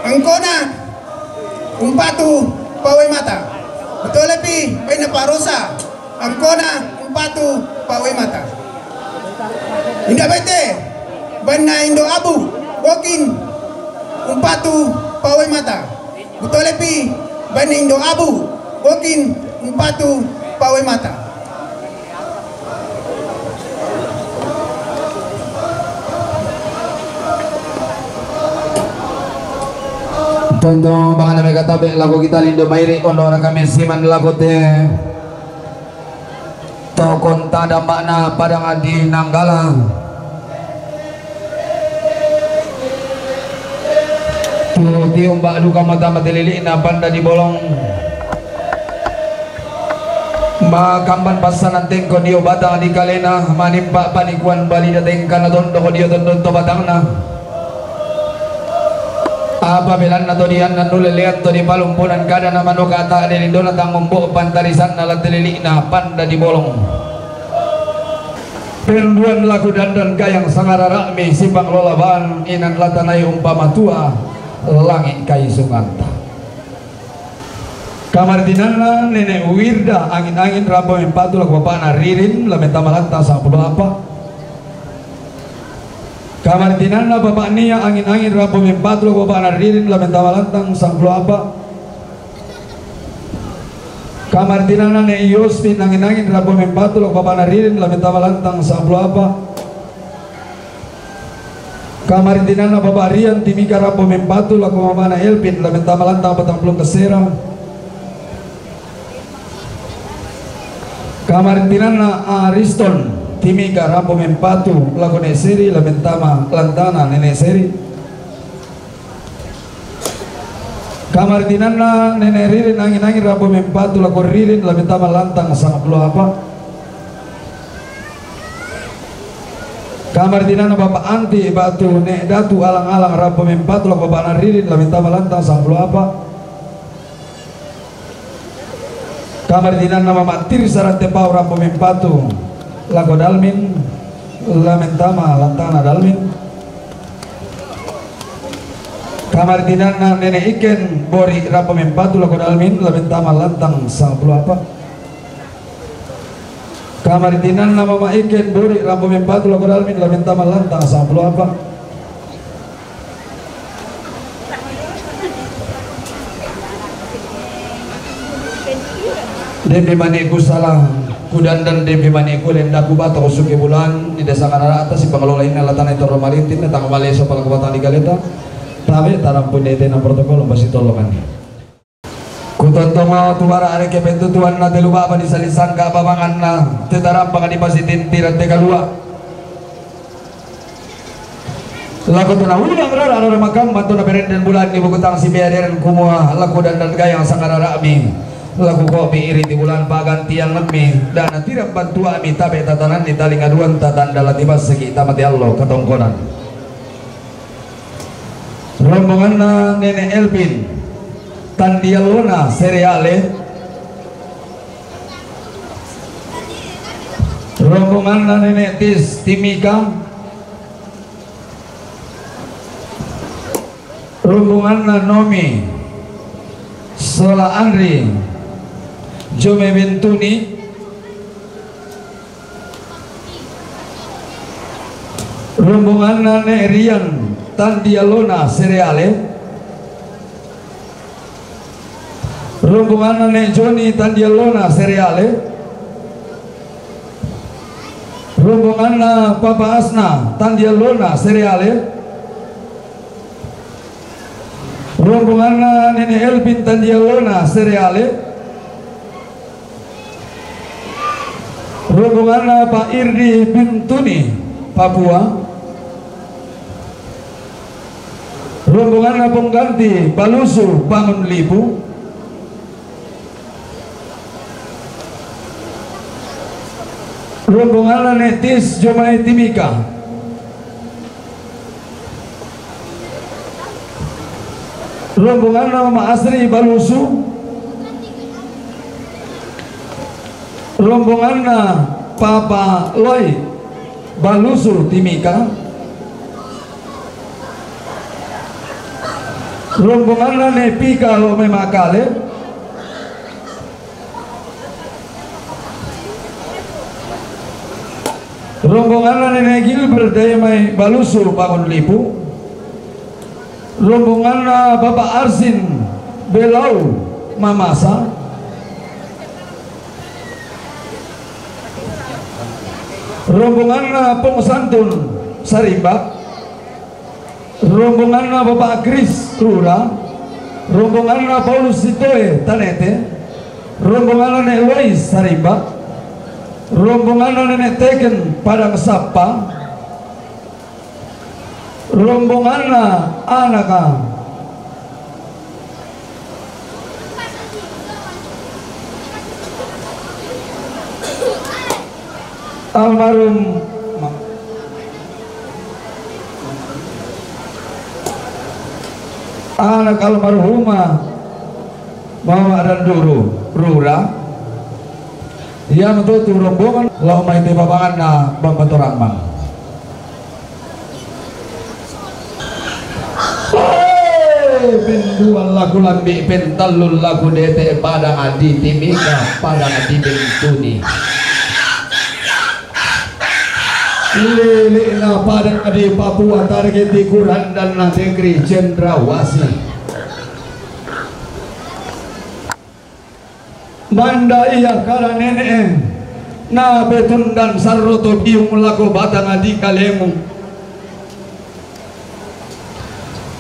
angkona, umpatu pawe mata. Kutole pi, baina parosa, angkona, umpatu pawe mata. Inda bete, baina indo abu, bokin, umpatu pawe mata. Kutole pi, baina indo abu, bokin, umpatu pawe mata. Tonto bangana mega tabe lako kita lindo mairi ono raka mesiman lako te. Tokon tada makna padang adi nanggala. Tiumba' duka mata mati lili'na panda di bolong. Makamban passanan tengko dio batang di kalena, manimpa panikuan bali datengka na tondok dio tondon to batangna. Apa belanna to dianna nulelean to di palumpunan kadana manoka ta' de lindona tangumbo pantarisanna la ti lili'na panda di bolong. Penduan laku dandan gayang sangarara'mi sipanglola bang inan latanai umpama tua langi' kaisunganta. Kamaritinanna Nene' Wirda angin-angin rampo mempatu laku bapa'na Ririn la mentama lantang sangpulo apa. Kamaritinanna bapa' Nia angin-angin rampo mempatu laku bapa'na Ririn la mentama lantang sangpulo apa. Kamaritinanna Ne' Yostin angin-angin rampo mempatu laku bapa'na Ririn la mentama lantang sangpulo apa. Kamaritinanna bapa' Rian Timika rampo mempatu laku bapa'na Elvin la mentama lantang patangpulo kasera. Kamaritinanna Ariston Timika rampo mempatu laku Ne' Seri la mentama lantana Nene' Seri. Kamaritinanna Nene' Ririn angin-angin rampo mempatu laku Ririn la mentama lantang sangpulo apa. Kamaritinanna bapa' Anti batu Ne' Datu alang-alang rampo mempatu laku bapa'na Ririn la mentama lantang sangpulo apa. Kamaritinanna mama' Tirsa Ratte Pau rampo mempatu laku Dalmin la mentama lantana Dalmin. Kamaritinanna Nene' Iken Bori rampo mempatu laku Dalmin la mentama lantang sangpulo apa. Kamaritinanna mama' Iken Bori rampo mempatu laku Dalmin la mentama lantang sangpulo apa. Dempi maniku sala kudandan, dempi maniku lenda kubato suke bulan di desa Kanarata si pangelola ini latana itu romalintin tang maleso pala kubatang di galeta. Tabe' tarampun dete na protokol pasitolongan. Kutontongo tu bara' areke pentutuanna te lu baba di salisangka babanganna te tarampang di pasitintiran te kalua'. Laku tu naulung rara rara makamma tu naperenden bulan ni bukutang si beaderen kumua laku dandan gayang sangarara'mi. Laku kopi iri ti bulan pagantiangemmi dana tirang bantua'mi tabe' tatananni talinga duanta tanda lati basseki tamati allo katongkonan. Rombonganna Nene' Elvin Tandiallona Sereale. Rombonganna Nene' Tis Timika. Rombonganna Nomi sola Andri Jome Bentuni. Rombonganna Ne' Rian Tandiallona Sereale. Rombonganna Ne' Joni Tandiallona Sereale. Rombonganna Papa Asna Tandiallona Sereale. Rombonganna Nene' Elvin Tandiallona Sereale. Rombonganna Pa' Irdi Bintuni, Papua. Rombonganna Pongganti Balusu Bangun Lipu. Rombonganna Ne' Tis Jomai Timika. Rombonganna Mama Asri Balusu. Rombonganna Papa Loi Balusu Timika. Rombonganna Ne' Pika lo' mai Makale. Rombonganna Nene' Gilbert dai mai Balusu Bangun Lipu. Rombonganna Bapak Arsin Belau Mamasa. Rombonganna Pong Santun Sarimba. Rombonganna Bapak Kris Rura. Rombonganna Paulus Sitoe Tanete. Rombonganna Ne' Lois Sarimba. Rombonganna Nene' Teken Padang Sappa. Rombonganna anaka Almarhum anak almarhumah Mama dan Duru Rura, ia matutu rombongan lao mai te babanganna bambatorang mang. Hei, penduan laku lambi, pentallun laku dete, padang di Timika, padang di Bentuni. Lili'na padang di Papua, target di Kurandan negeri Cendrawasih. Manda ia kada nene'e, na petundan sarro to biung lako batang di Kalemu.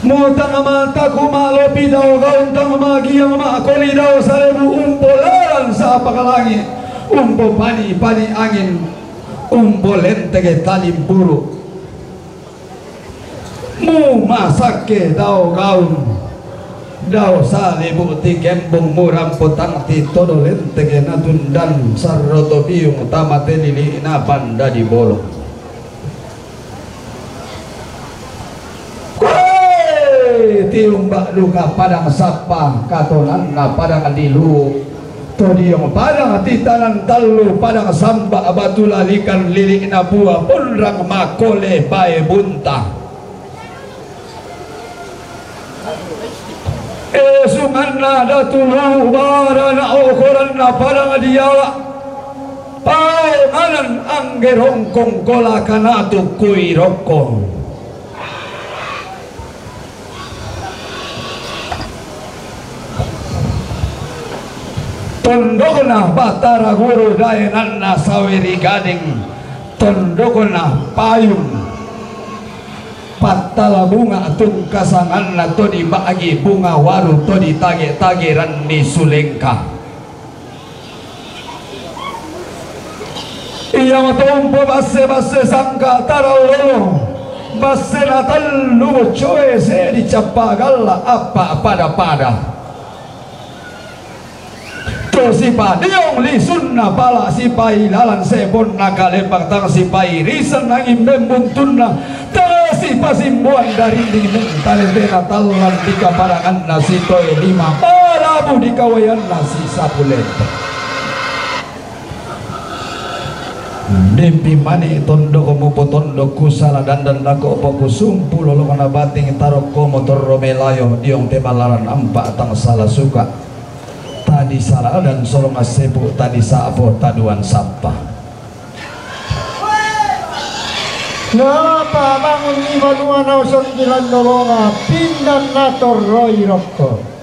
Mutang mataku malopi dao gaun, tang magiang makoli dao salebu, umpo lalan sapaka langi, umpo pani-pani angin, umpo lentege talimpuru. Mumasakke dao gaun, dao salebu ti kembung, murampo tang ti todo lentege, natundan sarro to biung tama te lili'na panda di bolong. Koe, tiumba duka padang sappa, katonanna padang di Luwu, to diong padang ti Tanan Tallu, padang samba batu lalikan, lili'na Pua Ponrang makole bae bunta. Esunganna Datu Luwu, barana okoranna padang diala, paonganan angge rongkong kola kanatu kui rokko. Tondokna Batara Guru, daenanna Saweri Gading, tondokna payung. Pattala bunga tungka sanganna to dibagi, bunga waru to ditage-tage, ranni sulengka. Ia matompo basse-basse sangka tarallolo, bassena tallu bocoe, sedi cappa galla, appa pada-pada. To sipadiong lisunna pala, sipailalan sebonna kalembang, tang sipairisen angin membuntunna, tang sipasimbuan darinding mentale tena tallang di kaparanganna sitoe lima, palabu di kawaianna si sapu lenteng. Dempi mani tondok mupo tondok, kusala dandan lako poku sumpu lolongna bating, tarokko motorro melayo diong te malaran ampa tang sala suka. Tadi sala dan sorong asepu, tadi sapo taduan sappa. Napa bangun ni banua naosong di landolonga, pindan natorroi rokko.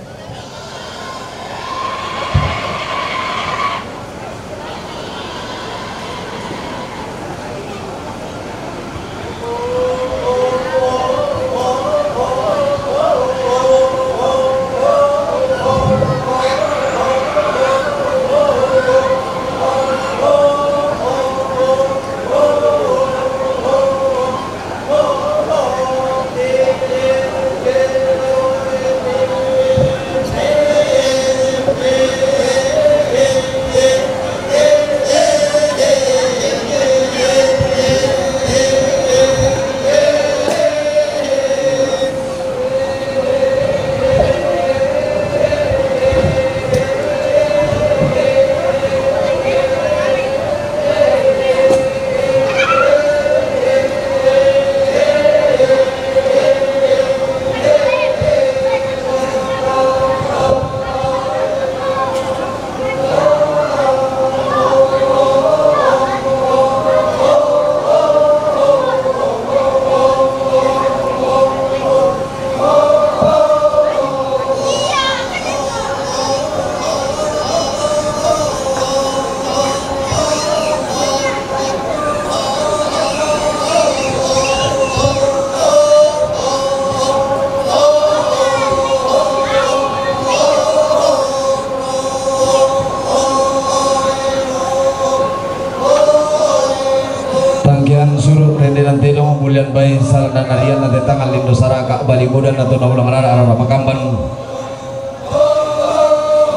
Tangkian suru rendenan telo mulian bai sarana narian na te tangan lindo saraka bali muda na tona ulang rara ara makamban.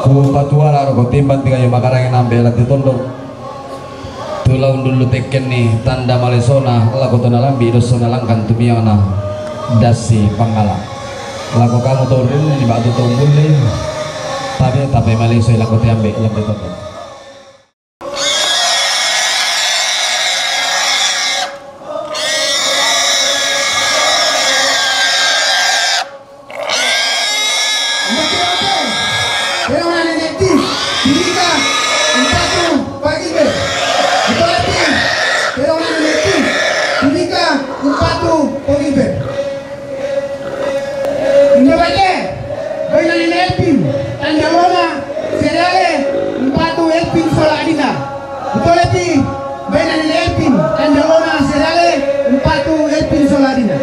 Ku patuara ro ko timban tiga yo makarang nambe lati tondok. Tu Laung dulu tekkenni tanda malesona lako to nalambi dossona langkan tumiona dasi pangala. Lako kamu to rinni batu to bulle. Tabe tabe malesoi lako teambe lambe to. Mbote mbote, tena wana nene ti, timika, umpatu, pagimbe. Mbote mbote, tena wana nene ti, timika, umpatu, pagimbe. Mbote mbote, baina nene Elpin, tanda lona, sereale, umpatu, Elpin, sola, adina. Mbote mbote, baina nene Elpin, tanda lona, sereale, umpatu, Elpin, sola, adina.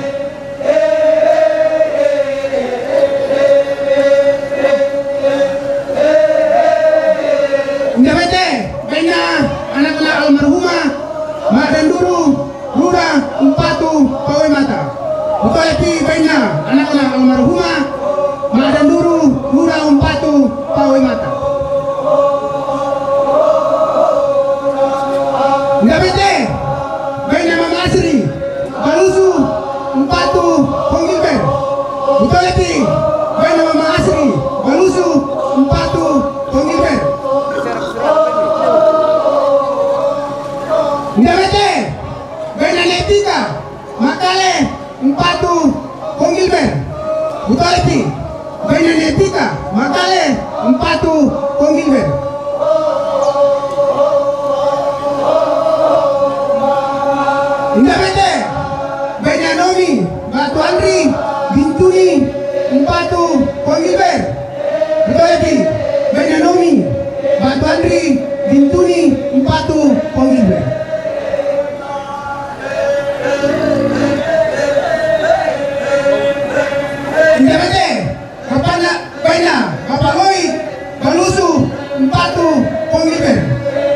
Ndabete, baina anakna almarhuma, Madanduru, Rura, Umpatu, Pawe Mata. Mbote mbote, baina anakna almarhuma, Madanduru, Rura, Umpatu, Pawe Mata. Ndabete, baina Mama Asri, Balusu, Umpatu, Pongilber. Mbote mbote, baina Mama Asri, Balusu, Umpatu, Pongilber. Ndabete, baina Netika, Makale, Umpatu, Pongilber. Mbote mbote, baina Netika, Makale, Umpatu, Pongilber. Ndabete, baina Nomi, Batu Andri, Bintuni, Umpatu, Pongilber. Mbote mbote, baina Nomi, Batu Andri, Bintuni, Umpatu, Pongilber. Ndabete, bapana, baina, Bapa Loi, Balusu, Umpatu, Pongilber.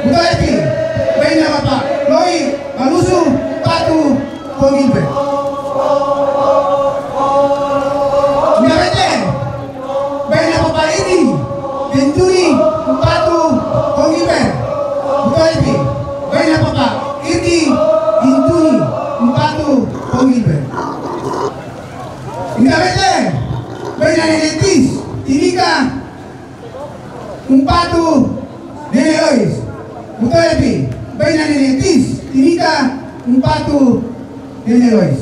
Mbote mbote, baina Bapa Loi, Balusu, Umpatu, Pongilber. Ndabete, baina Papa Idi, Bintuni, Umpatu, Pongilber. Mbote mbote, baina Papa Idi, Bintuni, Umpatu, Pongilber. Ndabete, baina nene Tis, Timika, Umpatu, nene Lois. Mbote mbote, baina nene Tis, Timika, Umpatu, nene Lois.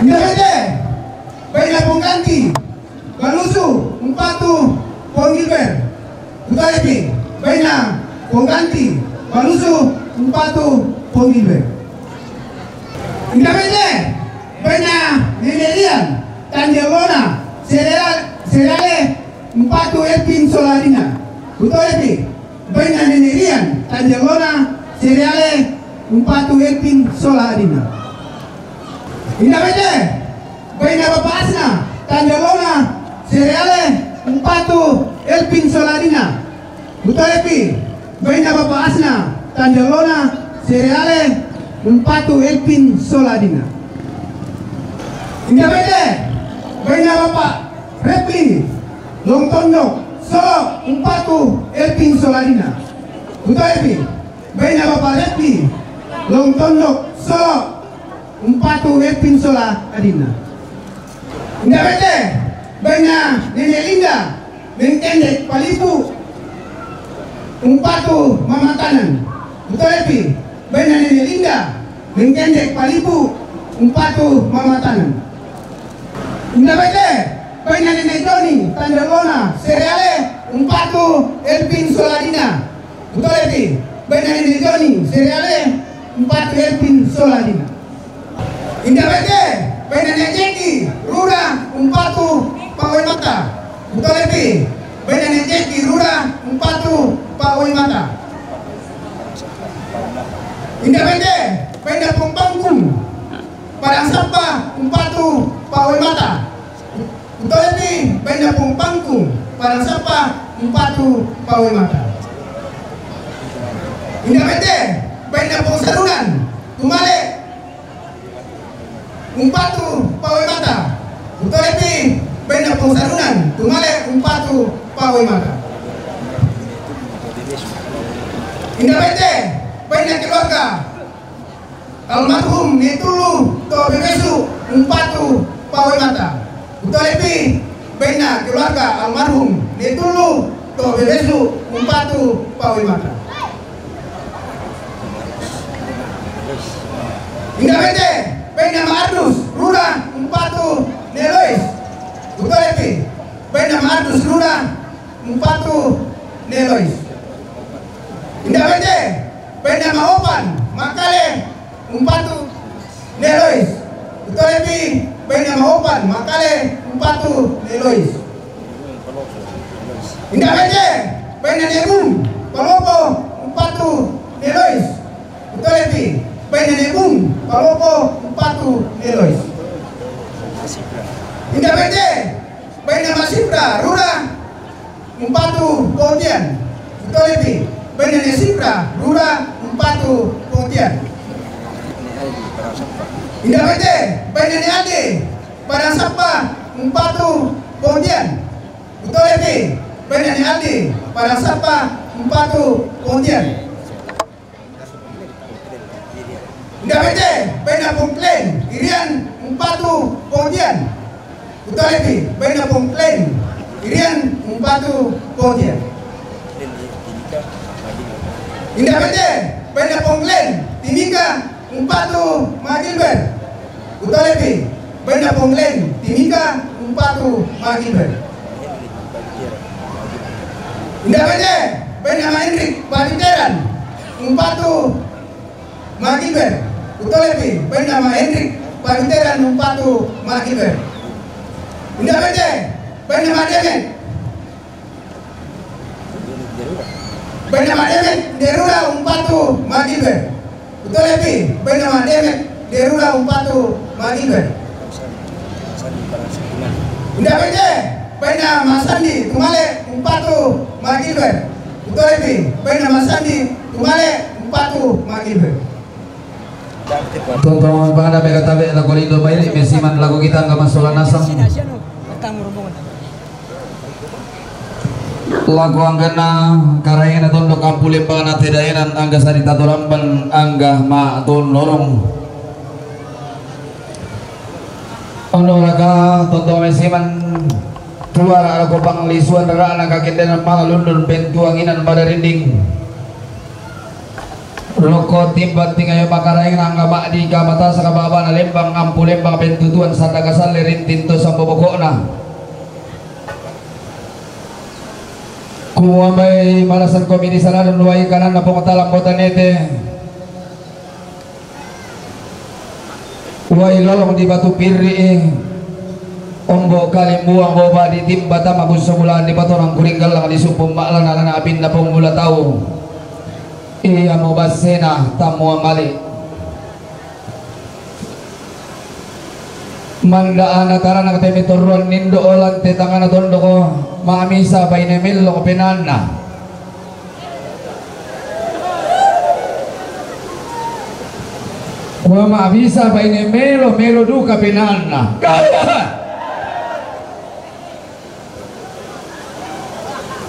Ndabete, baina Pongganti, Balusu, Umpatu, Pongilber. Mbote mbote, baina Pongganti, Balusu, Umpatu, Pongilber. Ndabete, baina nene Rian, tanda lona, sereale, sereale, Umpatu, Elpin, sola, adina. Mbote mbote, baina nene Rian, tanda lona, sereale, Umpatu, Elpin, sola, adina. Ndabete, baina Bapa Asna, tanda lona, sereale, Umpatu, Elpin, sola, adina. Mbote mbote, baina Bapa Asna, tanda lona, sereale, Umpatu, Elpin, sola, adina. Ndabete, baina Bapa Repli, Longtondo, solo, Umpatu, Elpin, sola, adina. Mbote mbote, baina Bapa Repli, Longtondo, solo, Umpatu, Elpin, sola, adina. Ndabete, baina nene Linda, Mengkende, Palipu, Umpatu, Mamatanan. Mbote mbote, baina nene Linda, Mengkende, Palipu, Umpatu, Mamatanan. Ndabete, baina nene Joni, tanda lona, sereale, Umpatu, Elpin, sola, adina. Mbote mbote, baina nene Joni, sereale, Umpatu, Elpin, sola, adina. Ndabete, baina nene Jeki, Rura, Umpatu, Pawe Mata. Mbote mbote, baina nene Jeki, Rura, Umpatu, Pawe Mata. Ndabete, baina Pongpangkung, Padang Sampah, Umpatu, Pawe Mata. Mbote mbote, baina Pongpangkung, Padang Sampah, Umpatu, Pawe Mata. Ndabete, baina Pongsarunan, Tumale, Umpatu, Pawe Mata. Mbote mbote, baina Pongsarunan, Tumale, Umpatu, Pawe Mata. Inda bete, bainna keluarga almarhum ne tullu to bebesu umpatu pawe mata. Utolepi bainna keluarga almarhum ne tullu to bebesu umpatu pawe mata. Inda bete, bainna ma Ardus Rura umpatu ne Lois. Utolepi bainna ma Ardus Rura umpatu ne Lois. Inda bete, bainna ma Opan Makale umpatu ne Lois. Utolepi bainna ma Opan Makale umpatu ne Lois. Inda bete, bainna ne Bung Palopo umpatu ne Lois. Utolepi bainna ne Bung Palopo umpatu ne Lois. Inda bete, bainna ma Sipra Rura umpatu Pontian. Utolepi bainna ne Sipra Rura umpatu Pontian. Inda bete, bainna ne Ade Padang Sappa umpatu Pontian. Utolepi bainna ne Ade Padang Sappa umpatu Pontian. Inda bete, bainna Pongklen Irian umpatu Pontian. Utolepi bainna Pongklen Irian umpatu Pontian. Inda bete, bainna Pongklen Timika umpatu ma Gilbert. Utolepi bainna Pongklen Timika umpatu ma Gilbert. Inda bete, bainna ma Hendrik Pabiteran umpatu ma Gilbert. Utolepi bainna ma Hendrik Pabiteran umpatu ma Gilbert. Inda bete, bainna ma Demet, bainna ma Demet Derura umpatu ma Gilbert. Utolepi bainna ma Demet Derura umpatu ma Gilbert. Inda bete, bainna ma Sandi Tumale umpatu ma Gilbert. Utolepi bainna ma Sandi Tumale umpatu ma Gilbert. Tonton bana mega tabe la kolindo maili mesiman lagu kita angga masola nasang. Lagu anggana Karaengna tondok Ampulembangna Tedaenan angga sari tatoramban angga ma tonorong. Ono raka tonton mesiman tuara rako panglisuan rana kakendenan mala lundun pentuanginan pada rinding. Loko timba tingayo makaraeng nangga ma'di kamata sakababana lembang ampu lembang pentutuan sanda kasalle rintinto sambo bokokna. Kuamai malasan komini saladan wai kananna pongtalang botanete. Wai lolong di batu pirri, ombo kalimbuang boba di timba tama buso bulaan di patonang kuring gallang di sumpung ma'lana lana apinna pong mula tau. Iya mo bassena tammua mali. Manda ana tarana temi torruan nindo olan te tangana tondoko ma'misa baine mello penaanna. Kua ma'bisa baine melo, melo duka penaanna. Gaya!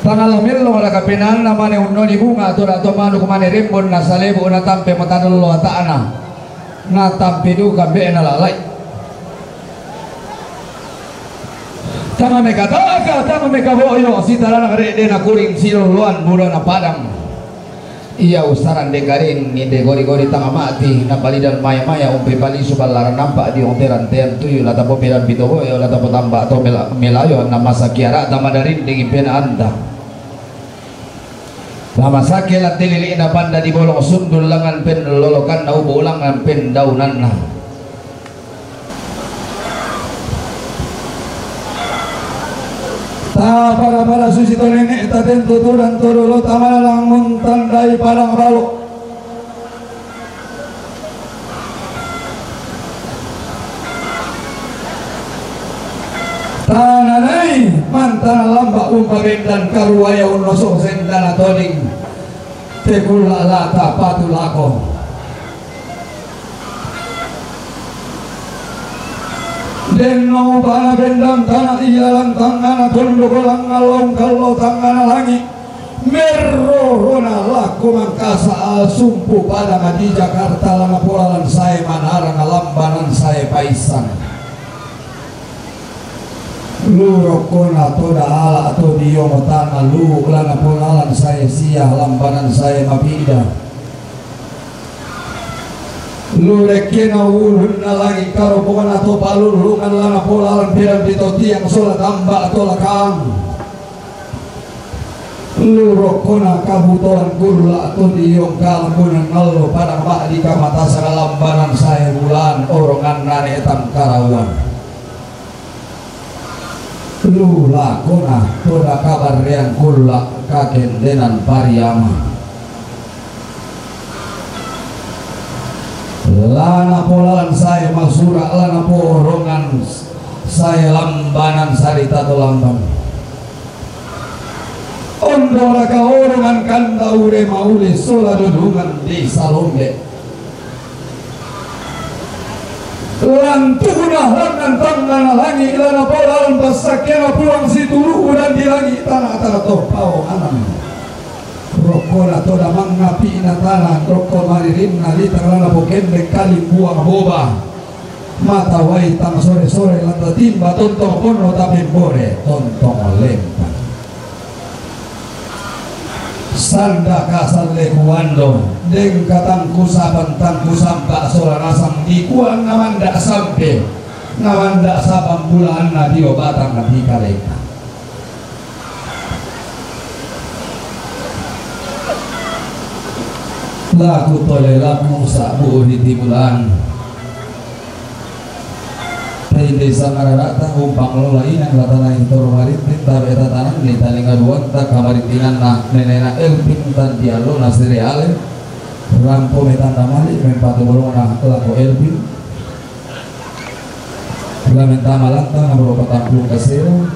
Tangala melo raka penaanna mane unnoni bunga toda to manuk mane rembon na salebu na tampe matanello ata'na. Na tampe duka be'na lalai. Tama mekataka, tama mekaboyo, sitarana karedde na kuring siloloan burana padang. Iya usaran de garing ni de gori-gori tanga mati na palidan maya-maya umpe palisu ballaran nampa di onteran tean tuyu lata po pedan pito boyo lata po tamba to mela-, melayo na masa kiara tama darin dingin pena anta. Lama sake la tilili na panda di bolong sundul langan pen lolokan na ubu langan pen daunanna. Tapada-pada susi to nene'ta tentu tudan to dolo tamalalang muntandai padang balo. Tananai mantana lamba umpa bendan karuaya unnoso sendana toding. Tekulla lata patu lako. Denno bana bendang tana iya lantangana tondoko langngalong kallo tangana langi. Merrorona lako Mangkasa, sumpu padang di Jakarta, la napola lan sae Manarang, lambanan sae Paissan. Lu rokkona Toda Ala to dio matana lu, la napola lan sae Sia, lambanan sae Mapida. Lu rekkena ulunna langi' karombonganna to Palullungan, la napola lan pedang dito tiang sola tamba to lakang. Lu rokkona Kabutolan Kulla to dio Kalambunan allo padang ma'dika matasara, lambanan sae Bulan, oronganna Ne' Tangkarauan. Lu lakona Toda Kabarreang Kulla kakendenan Pariama. La napola lan sae Masura, la naporongan sae, lambanan sarita to Lambang. Ondo raka orongan kanda ure maule sola dodongan di Salombe. Lantuna lannan tangngana langi', la napola lan passakkena Puang situru' udan di langi' tana, tana to paonganan. Rokkona Toda Mangngapi'na tana, rokko maririnna Litang, la napokendek kalimbuang boba. Mata wai tang sore-sore, la tatimba tontong ponno tapembore tontong lempang. Sandaka salle kuando, dengka tang kusapan tang kusamba sola nasang dikua namanda sampe, namanda sapang bulaanna dio batang di kaleta. Laku tole laku sa'bu ri timulan. Tende sangararata umpang lola inang, la tanai toro marinting tabe tatananni talinga duanta. Kamarintinanna nenena Elvin tandiallona Sereale, rampo metanda mali mempatu bolongna lako Elvin. La mentama lantang nomoro patang puluh kasera.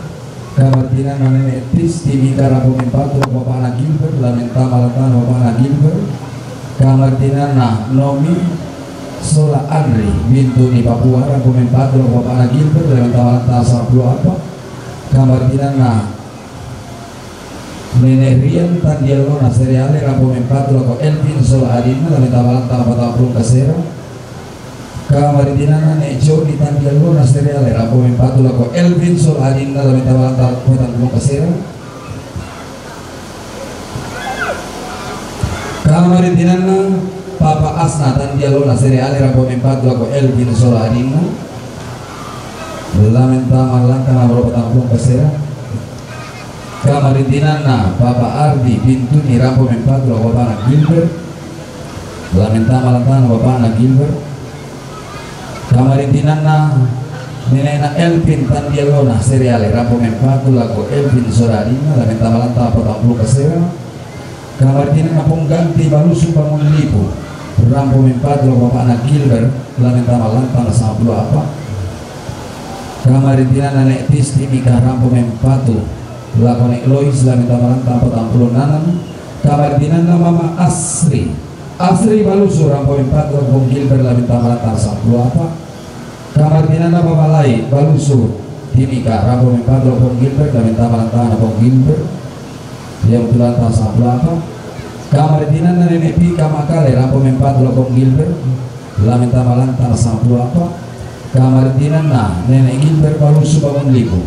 Kamarintinanna nene' Tis Timika rampo mempatu lako bapana Gilbert, la mentama lantang bapana Gilbert. Kamarintinanna Nomi sola Andri Bintuni Papua rampo mempatu lako bapana Gilbert, la mentama lantang sampulo apa. Kamarintinanna nene' Rian tandiallona Sereale rampo mempatu lako Elvin sola adinna, la mentama lantang patang puluh kasera. Kamarintinanna ne' Joni tandiallona Sereale rampo mempatu lako Elvin sola adinna, la mentama lantang patang puluh kasera. Kamarintinanna Papa Asna tandiallona Sereale rampo mempatu lako Elvin sola adinna, la mentama lantang nomoro patang puluh kasera. Kamarintinanna Papa Ardi Bintuni rampo mempatu lako bapana Gilbert, la mentama lantang bapana Gilbert. Kamarintinanna nene'na Elvin tandiallona Sereale rampo mempatu lako Elvin sola adinna, la mentama lantang patang puluh kasera. Kamarintinanna Pongganti Balusu Bangun Lipu, rampo mempatu lako bapana Gilbert, la mentama lantang sampulo apa. Kamarintinanna ne' Tis Timika rampo mempatu lako ne' Lois, la mentama lantang patang puluh enam. Kamarintinanna Mama Asri, Asri Balusu rampo mempatu lako Gilbert, la mentama lantang sampulo apa. Kamarintinanna Babalai Balusu Timika rampo mempatu lako Gilbert, la mentama lantang lako Gilbert, la mentama lantang sampulo apa. Kamarintinanna nene' Pika Makale rampo mempatu lako Gilbert, la mentama lantang sampulo apa. Kamarintinanna nene' Gilbert Balusu Bangun Lipu.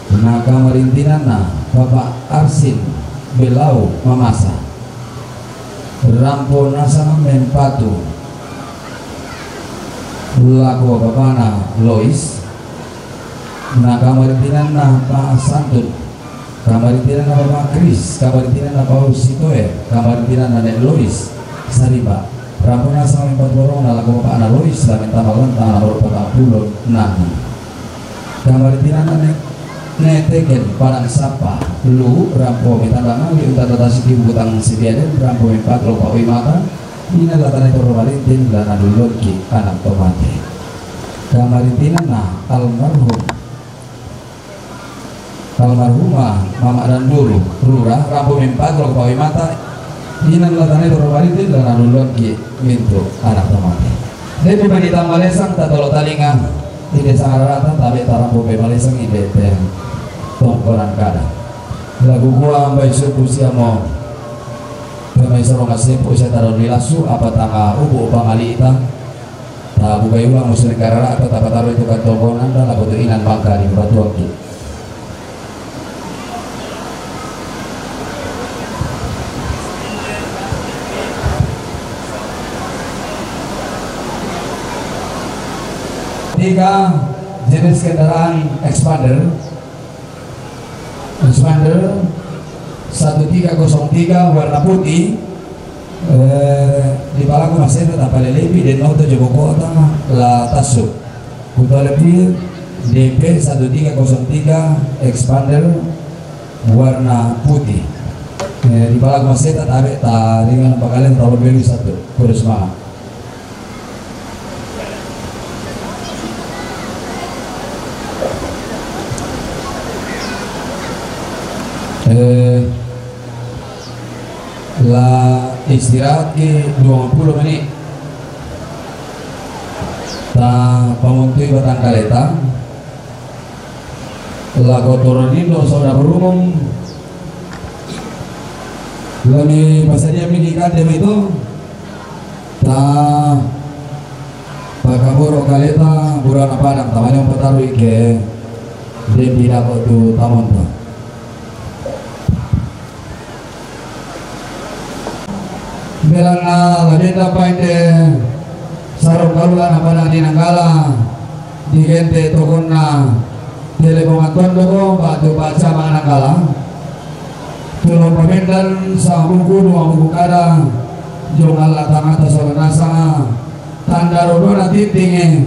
Na kamarintinanna Papa Arsin Belau Mamasa, rampo nasang mempatu lako bapana Lois. Na kamarintinanna Pa Santun, kamarintinanna Papa Kris, kamarintinanna Pa Usitoe, kamarintinanna ne' Lois Sariba, rampo nasang mempatu bolongna lako bapana Lois, la mentama lantang nomoro patang puluh enam. Kamarintinanna ne', ne' Teken Padang Sappa, lu rampo metanda mali unta' tasiki butang sibiaden, rampo mempatu lako Pa Uimata, inang la tanai toro marinting, la nadullokki anak to mate. Kamarintinanna almarhum, almarhumah Mama Danduru, Rura, rampo mempatu lako Pa Uimata, inang la tanai toro marinting, la nadullokki mintu' anak to mate. De'pi bagi tammalesang tatolo talinga, inde sangararata tabe' tarampo pe malesang inde te tongkonan kada. Lagu kua mbai suku siamo. Pemai soro ngasempu sia taro ni lasu apa tanga ubu pangali'ta. Ta bukai ulang musu ni karara ta tapataro itu kantongkonan ta lagu tu inan mangka di batuang tu. Tiga jenis kendaraan expander. Expander satu tiga kosong tiga warna putih. Eh, di palaku masena tapalelepi den oto jobo kota la tasu. Kutole pi D P satu tiga kosong tiga expander warna putih. Eh, di palaku masena tabe ta dengan pakalen talo beli satu. Kurus mama. Eh, la istirahat ki dua puluh menit. Ta pamontui batang kaleta. La kotoran indo soda berumum. Lami pasadia miki kande itu. Ta pakaboro kaleta burana padang tamanya patarui ke. Depi dako tu tamonta. Belana la denda painde sarong kalua na pada di Nanggala di gente tokonna tele bongan tondoko batu baca ma Nanggala. Tulo pamendan sa buku dua buku kada jong Allah tangata sola nasa tanda rodona titingi.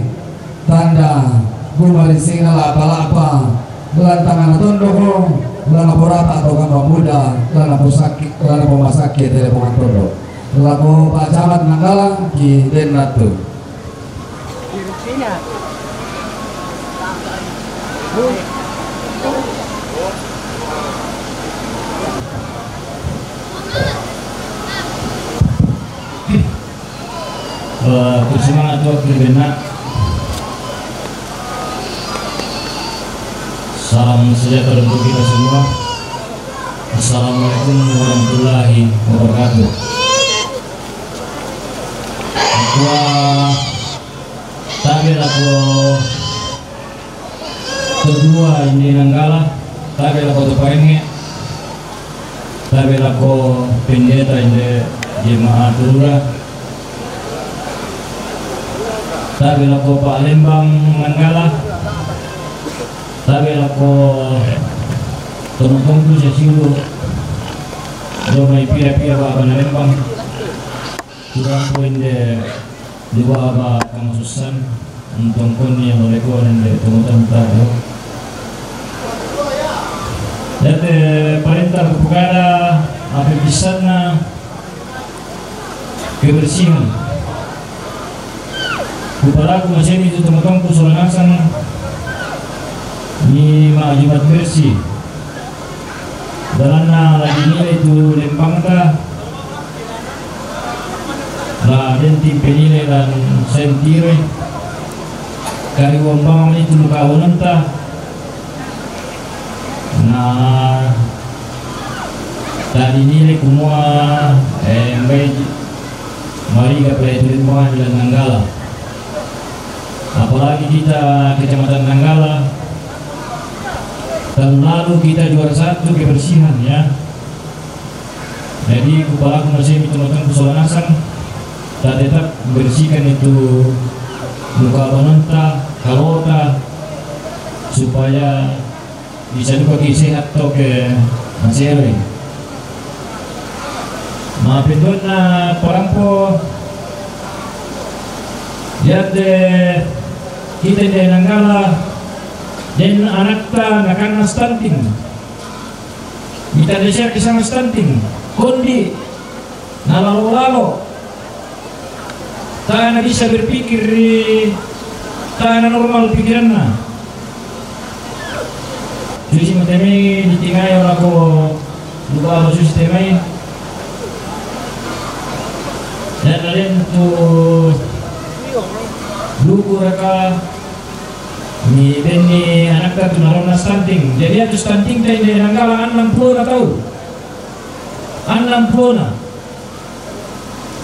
Tanda gumari sina lapa-lapa lantangana tondoko lana porata atau kamba muda lana posaki lana pomasaki tele pongan tondo lako pacamat Nanggala ki den natu. Eh, tersemangat waktu benak. Salam sejahtera untuk kita semua. Assalamualaikum warahmatullahi wabarakatuh. Aqua tabe lako kedua inde Nanggala, tabe lako tu parenge, tabe lako pendeta inde jemaat Lura, tabe lako Pak Lembang Nanggala, tabe lako tongtongku sesiulu, domai pia-pia Pak Lembang, kurang poin de. Dua ba kamasusan, untong koni yang oleh kau nende tunggu tentang yo. Jate parenta kupukada ape bisanna kebersihan. Kupalaku masemi tu tongtongku sola nasang ni ma Jumat bersih. Dalanna lagi nilai tu lembangta. La den timpe nilai dan sentire. Kari wambang ni tu muka wononta. Na tadi nilai kumua eh mbai mariga pale tu lembang dan Nanggala. Apalagi kita Kecamatan Nanggala, tahun lalu kita juara satu kebersihan, ya. Jadi kupalaku masih itu nonton kusola nasang, kita tetap bersihkan itu muka banonta, kalota, supaya bisa juga ki sehat to ke masere. Mapindonna parampo yate kita de Nanggala den anakta nakanna stunting. Kita de siaki sana stunting. Kondi na lalo-lalo. Tana bisa berpikir, tana normal pikiranna. Susi mateme di tingayo lako lupa apa susi temai. Dan lain tu luku raka Ni benni anakta tu naronna stunting. Jadi, iyatu stuntingta inde Nanggala annang pulona tau. Annang pulona.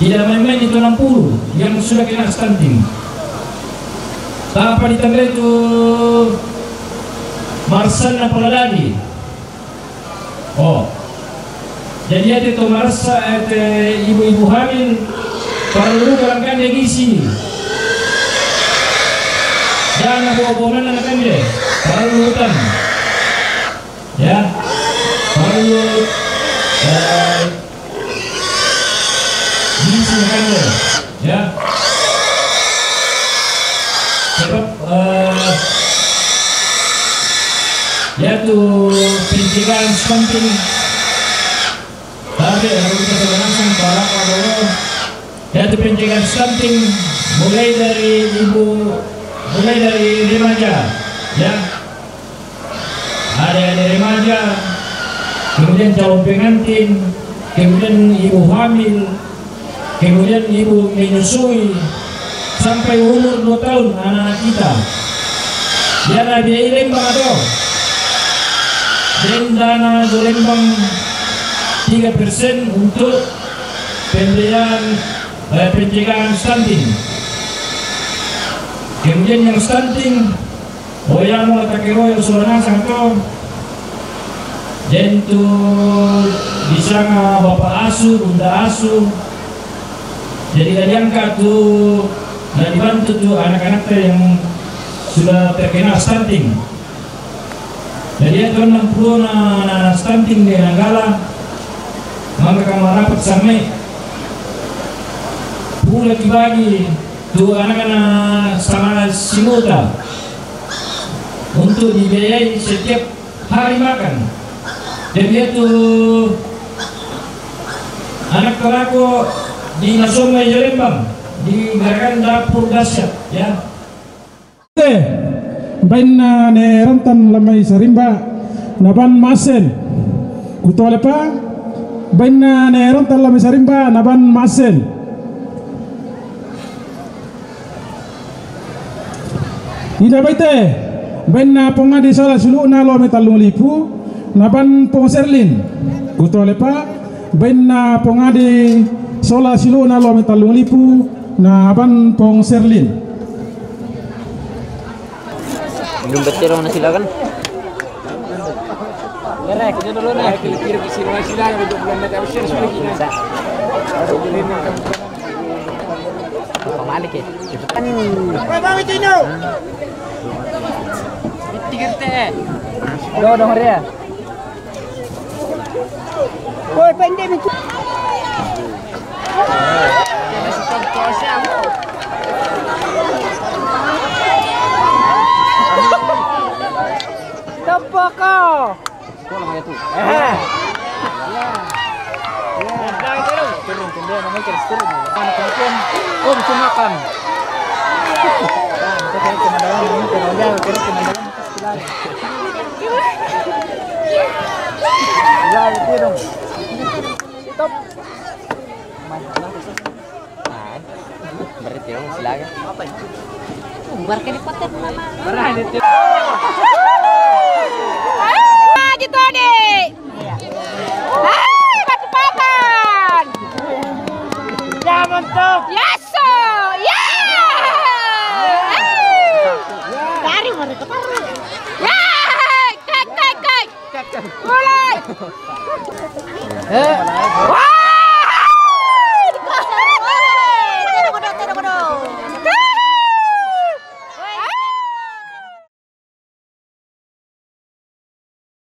Tidak main-main itu enam puluh yang sudah kena stunting. Tanpa ditandai tu marassanna pole dadi. Oh. Jadi, iyatu to marassa, eh, te ibu-ibu hamil, parellu kande gizi. Jangan bawa-bawa kande. Parellu utang. Ya. Parellu, eh, gizi kande. Ya. Sebab, eh, iyatu pencegahan stunting. Tapi kalau kita sudah langsung para dulu. Iyatu pencegahan stunting mulai dari ibu, mulai dari remaja, ya. Adik-adik remaja, kemudian calon pengantin, kemudian ibu hamil, kemudian ibu menyusui, sampai umur dua tahun anak-anak kita. Iyana biaya Lembang atau? Den dana jo Lembang tiga persen untuk pembiayaan, eh, pencegahan stunting. Kemudian yang stunting, oh ya, mau tak kira yang sudah nasang to. Den tu disanga bapak asuh, bunda asuh. Jadi, la diangkat tu, la dibantu tu anak-anakta yang sudah terkena stunting. Jadi, iyatu annang pulona na, na stunting inde Nanggala, maka kamarapat samai pulaki bagi tu anak-anak sama simuta untuk dibiayai setiap hari makan. Jadi, iyatu anakta lako di nasomai jo Lembang di garakan dapur dahsyat, ya. Te, bainna ne Rantan La Mai Sarimba, naban Masen. Kutole pa, bainna ne Rantan La Mai Sarimba, naban Masen. Ina baite, bainna Pong Adi sola siulu'na lao mai Tallung Lipu, naban Pong Serlin. Kutole pa, bainna Pong Adi sola siulu'na lao mai Tallung Lipu, naban Pong Serlin. Belum betul orang nasi lakan. Gerek, itu dulu nih. Kira-kira di sini masih lakan, untuk bulan Mei, Agustus, Juli, nah. Pemalik ya? Cepetan. Apa, Bang, itu, Indo? Tiga T. Udah, udah, Ria. Woi, pendek itu. Tepuk kau. Sekolah mana tu? Eh. Ya. Ya. Turun, turun, dia namanya kira turun. Anak perempuan. Oh, bisa makan. Nah, kita cari teman dalam, ini teman dalam, cari teman dalam. Silakan. Silakan, itu dong. Stop. Berarti dong, silakan. Bubar ke di kota mana? Berani, Cik. Ah, gitu, Dek. Hai, batu papan. Ya, mantap. Yes, sir. Yeah. Dari mana ke mana? Ya, kai, kai, kai. Mulai. Eh. Wah.